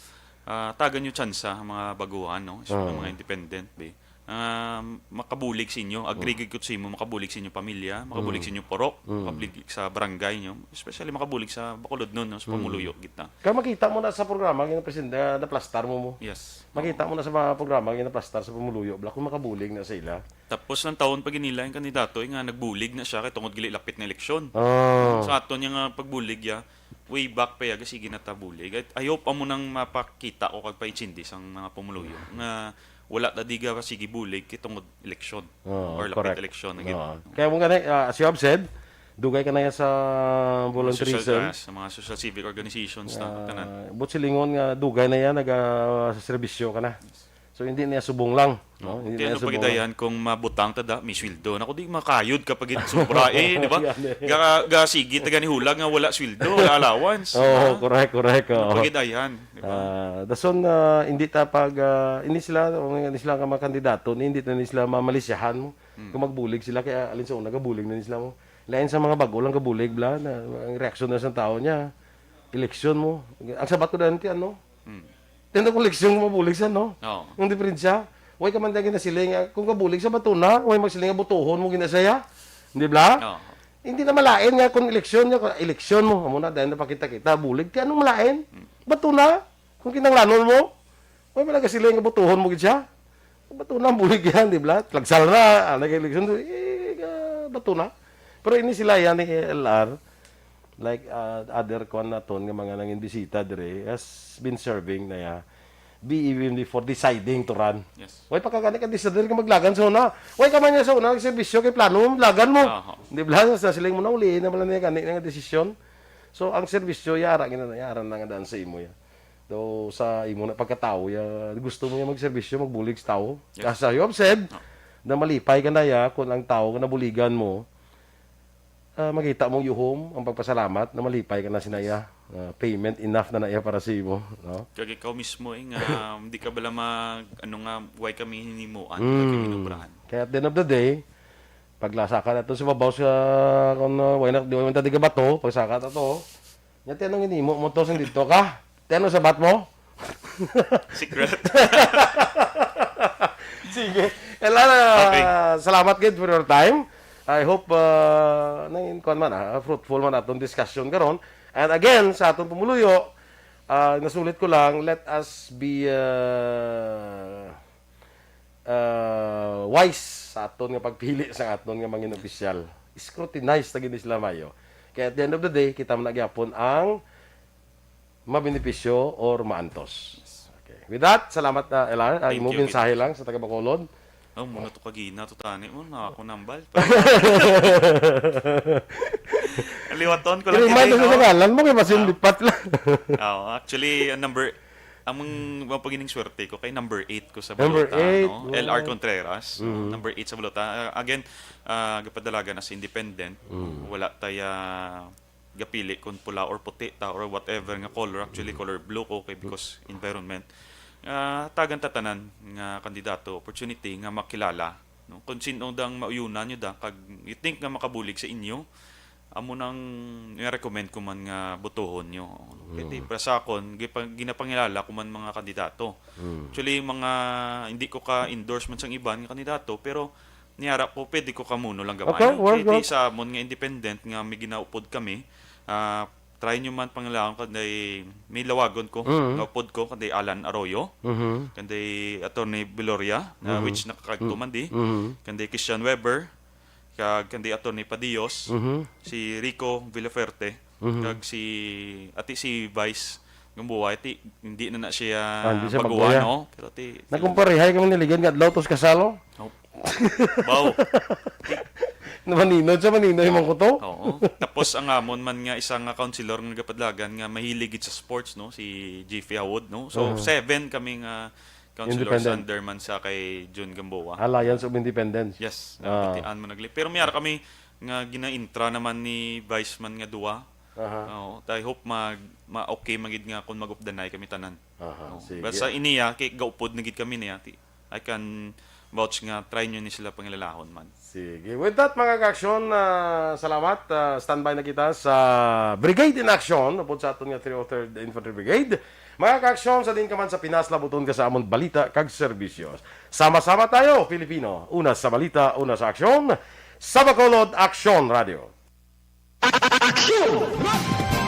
ah, tagan nyo tsansa ang mga baguhan, no? Especially Oo. mga independent, be. Ah, makabulig sa inyo. Agree Mm. gid ko sa imo, makabulig sa inyo pamilya, makabulig Mm. sa inyo purok, Mm. makabulig sa barangay nyo, especially makabulig sa Bacolod nun, no, sa Mm. pumuluyo kita. Kaya makita mo na sa programa, yung present-, ah, naplastar mo mo. Yes. Makita Oo. mo na sa mga programa, yung naplastar sa pumuluyo, bla, kung makabulig na sila. Tapos ang taon pa ginila yung kandidato, eh, nga nagbulig na siya kay tungod gali lapit na eleksyon. Ah. Sa aton yung, ah, pagbulig, ya, way back pa, ya, sige na ta bulig. I, I hope amo nang mapakita ko kag paitsindi sang mga pumuluyo nga wala ta diga sige bulig kay tungod eleksyon Oo, or lapit correct. eleksyon na gid. Oo. Kaya mo gani, ah, as you have said, dugay ka na yan sa Mga volunteerism. social, ah, sa mga social civic organizations na Ah, tanan. But silingon nga dugay na yan, naga-serbisyo ka na. Yes. So, hindi niya subong lang, no? Oo. Hindi Kaya niya ano subong lang. Pagidayan kung mabutang ta da, may sweldo. Naku, di makayod ka pag sobra. Eh, di ba? Yan eh. Ga, ga, sige, taga ni hulag nga wala sweldo, wala allowance, Oo, di ba? correct, correct, Ano oo. pagidayan, di ba? Ah, dason, ah, hindi ta pag, ah, hindi sila, hindi sila nga mga kandidato, ni hindi na sila mamalisyahan mo. Hmm. Kung magbulig sila, kaya alin sa una, gabulig na sila mo. Lain sa mga bago lang gabulig, bla, na, ang reaksyon na sa tao niya, eleksyon mo. Ang sabat ko dati, ano? Hmm. Tenda kung eleksyon mo, mabulig siya, no? Oo. Ang diferensya, way ka man dyan ginasiling, ah, kung kabulig siya, bato na, way magsiling nga botohon mo ginasaya. Di bla? Oo. Hindi na malain nga kung eleksyon niya, kung eleksyon mo, amo na, dahil napakita kita, bulig, kaya anong malain? Hmm. Bato na, kung kinanglanon mo, way man nagasiling nga botohon mo gid siya. Bato na, bulig yan, di bla? Lagsal na, ah, nag-eleksyon, eh, ah, bato na. Pero ini sila yan ni L R, like, uh, other kwan naton nga mga nangin bisita dire, has been serving na ya, be even before deciding to run. Yes. Way pa ka gani ka decider ka maglagan sa una. Way ka man niya sa una, ang serbisyo kay plano mo, maglagan mo. Aha. Di ba? Sa siling mo na, uliin na pala niya gani nga desisyon. So, ang serbisyo, yara, gina, yara na nga daan sa imo ya. Do, sa imo na pagkatao ya, gusto mo ya magserbisyo, magbulig sa tao. Yes. Kasa, you have said, Ah. na malipay ka na ya, kung ang tao nga nabuligan mo, ah, makita mong yuhom, ang pagpasalamat, na malipay ka na sinaya. Ah, payment enough na na iya para sa imo, no? Kag ikaw mismo eh, nga hindi ka bala mag, ano nga, way kami hinimuan, way kami Mm. inubrahan. Kaya at the end of the day, paglasa ka na to sa babaw sa, kung uh, way na, di man ta di ka bato, pagsaka na to, nya ti anong hinimo mo to, sing dito ka? Ti ano sabat mo? Secret. Sige. Ela, Okay. Salamat gid for your time. I hope uh, nangin kuan man, ah, fruitful man atong discussion karon. And again, sa atong pumuluyo, ah, nasulit ko lang, let us be uh, uh, wise sa aton nga pagpili sa aton nga mangin opisyal. Scrutinize ta gid sila mayo. Kaya at the end of the day, kita man na gyapon ang mabenepisyo or maantos. Okay. With that, salamat na L R. Ang Thank mo you, mensahe lang sa taga Bacolod. Oh, muna to kagina to tani mo na ako nambal. Liwaton ko lang I-remind kita, mo sa no? ngalan mo kay basin Ah. lipat lang. Oh, actually, ang number ang mga pagining swerte ko kay number eight ko sa Number balota, eight, no? wow. L R Contreras, no? Mhm. Number eight sa balota. Uh, again, uh, gapadalagan as independent. Mm. Wala taya gapili kung pula or puti ta or whatever nga color. Actually, color blue ko kay because environment. Uh, tagan ta tanan nga kandidato, opportunity nga makilala, no? Kung sino dang mauyunan nyo da, kag you think nga makabulig sa inyo, amo nang i-recommend ko man nga botohon nyo. Kay di, para sa akon, gipa-, ginapangilala ko man mga kandidato. Mm. Actually, mga hindi ko ka-endorse man sang iban nga kandidato, pero niara ko, pwede ko kamuno lang gamay. Okay, well, Kay di well. Sa amon nga independent nga may ginaupod kami, ah, try nyo man pangilahon kanday may lawagon ko, Mm. nga upod ko, kanday Alan Arroyo, Mhm. kanday Attorney Viloria, na Mhm. which nakakagto man di, Mhm. kanday Christian Weber, kag kanday Attorney Padillos, Mhm. si Rico Villaferte, Mhm. kag si ati si Vice Gamboa, ti hindi na na siya Ah, hindi siya baguhan, baguhan. No? Pero ti Nagkumparehay kami ni Ligid nga adlaw tos kasalo. Baw. Maninod sa maninod man ko to. Oo. Tapos ang amon man nga isa nga counselor nga gapadlagan nga mahilig gid sa sports, no, si Jiffy Hawod, no. So Uh-huh. Seven kami nga counselor Independent. Under man sa kay Jun Gamboa. Alliance of Independence. Yes, Ah. nabatian mo nagli. Pero may ara kami nga gina-intra naman ni Vice man nga duwa. Aha. Oo, I hope mag ma okay magid nga kung mag-updanay kami tanan. Aha, Oo. sige. Basta iniya kay gaupod na gid kami niya. Ti- I can vouch nga try nyo ni sila pangilalahon man. Sige. With that, mga ka-aksyon, ah, salamat. Ah, standby na kita sa Brigade in Action, upod sa aton nga three oh third Infantry Brigade. Mga ka-aksyon, sa din ka man sa Pinas, labuton ka sa amon balita kag serbisyo. Sama-sama tayo, Pilipino. Una sa balita, una sa aksyon. Sa Bacolod, Aksyon Radio. Aksyon!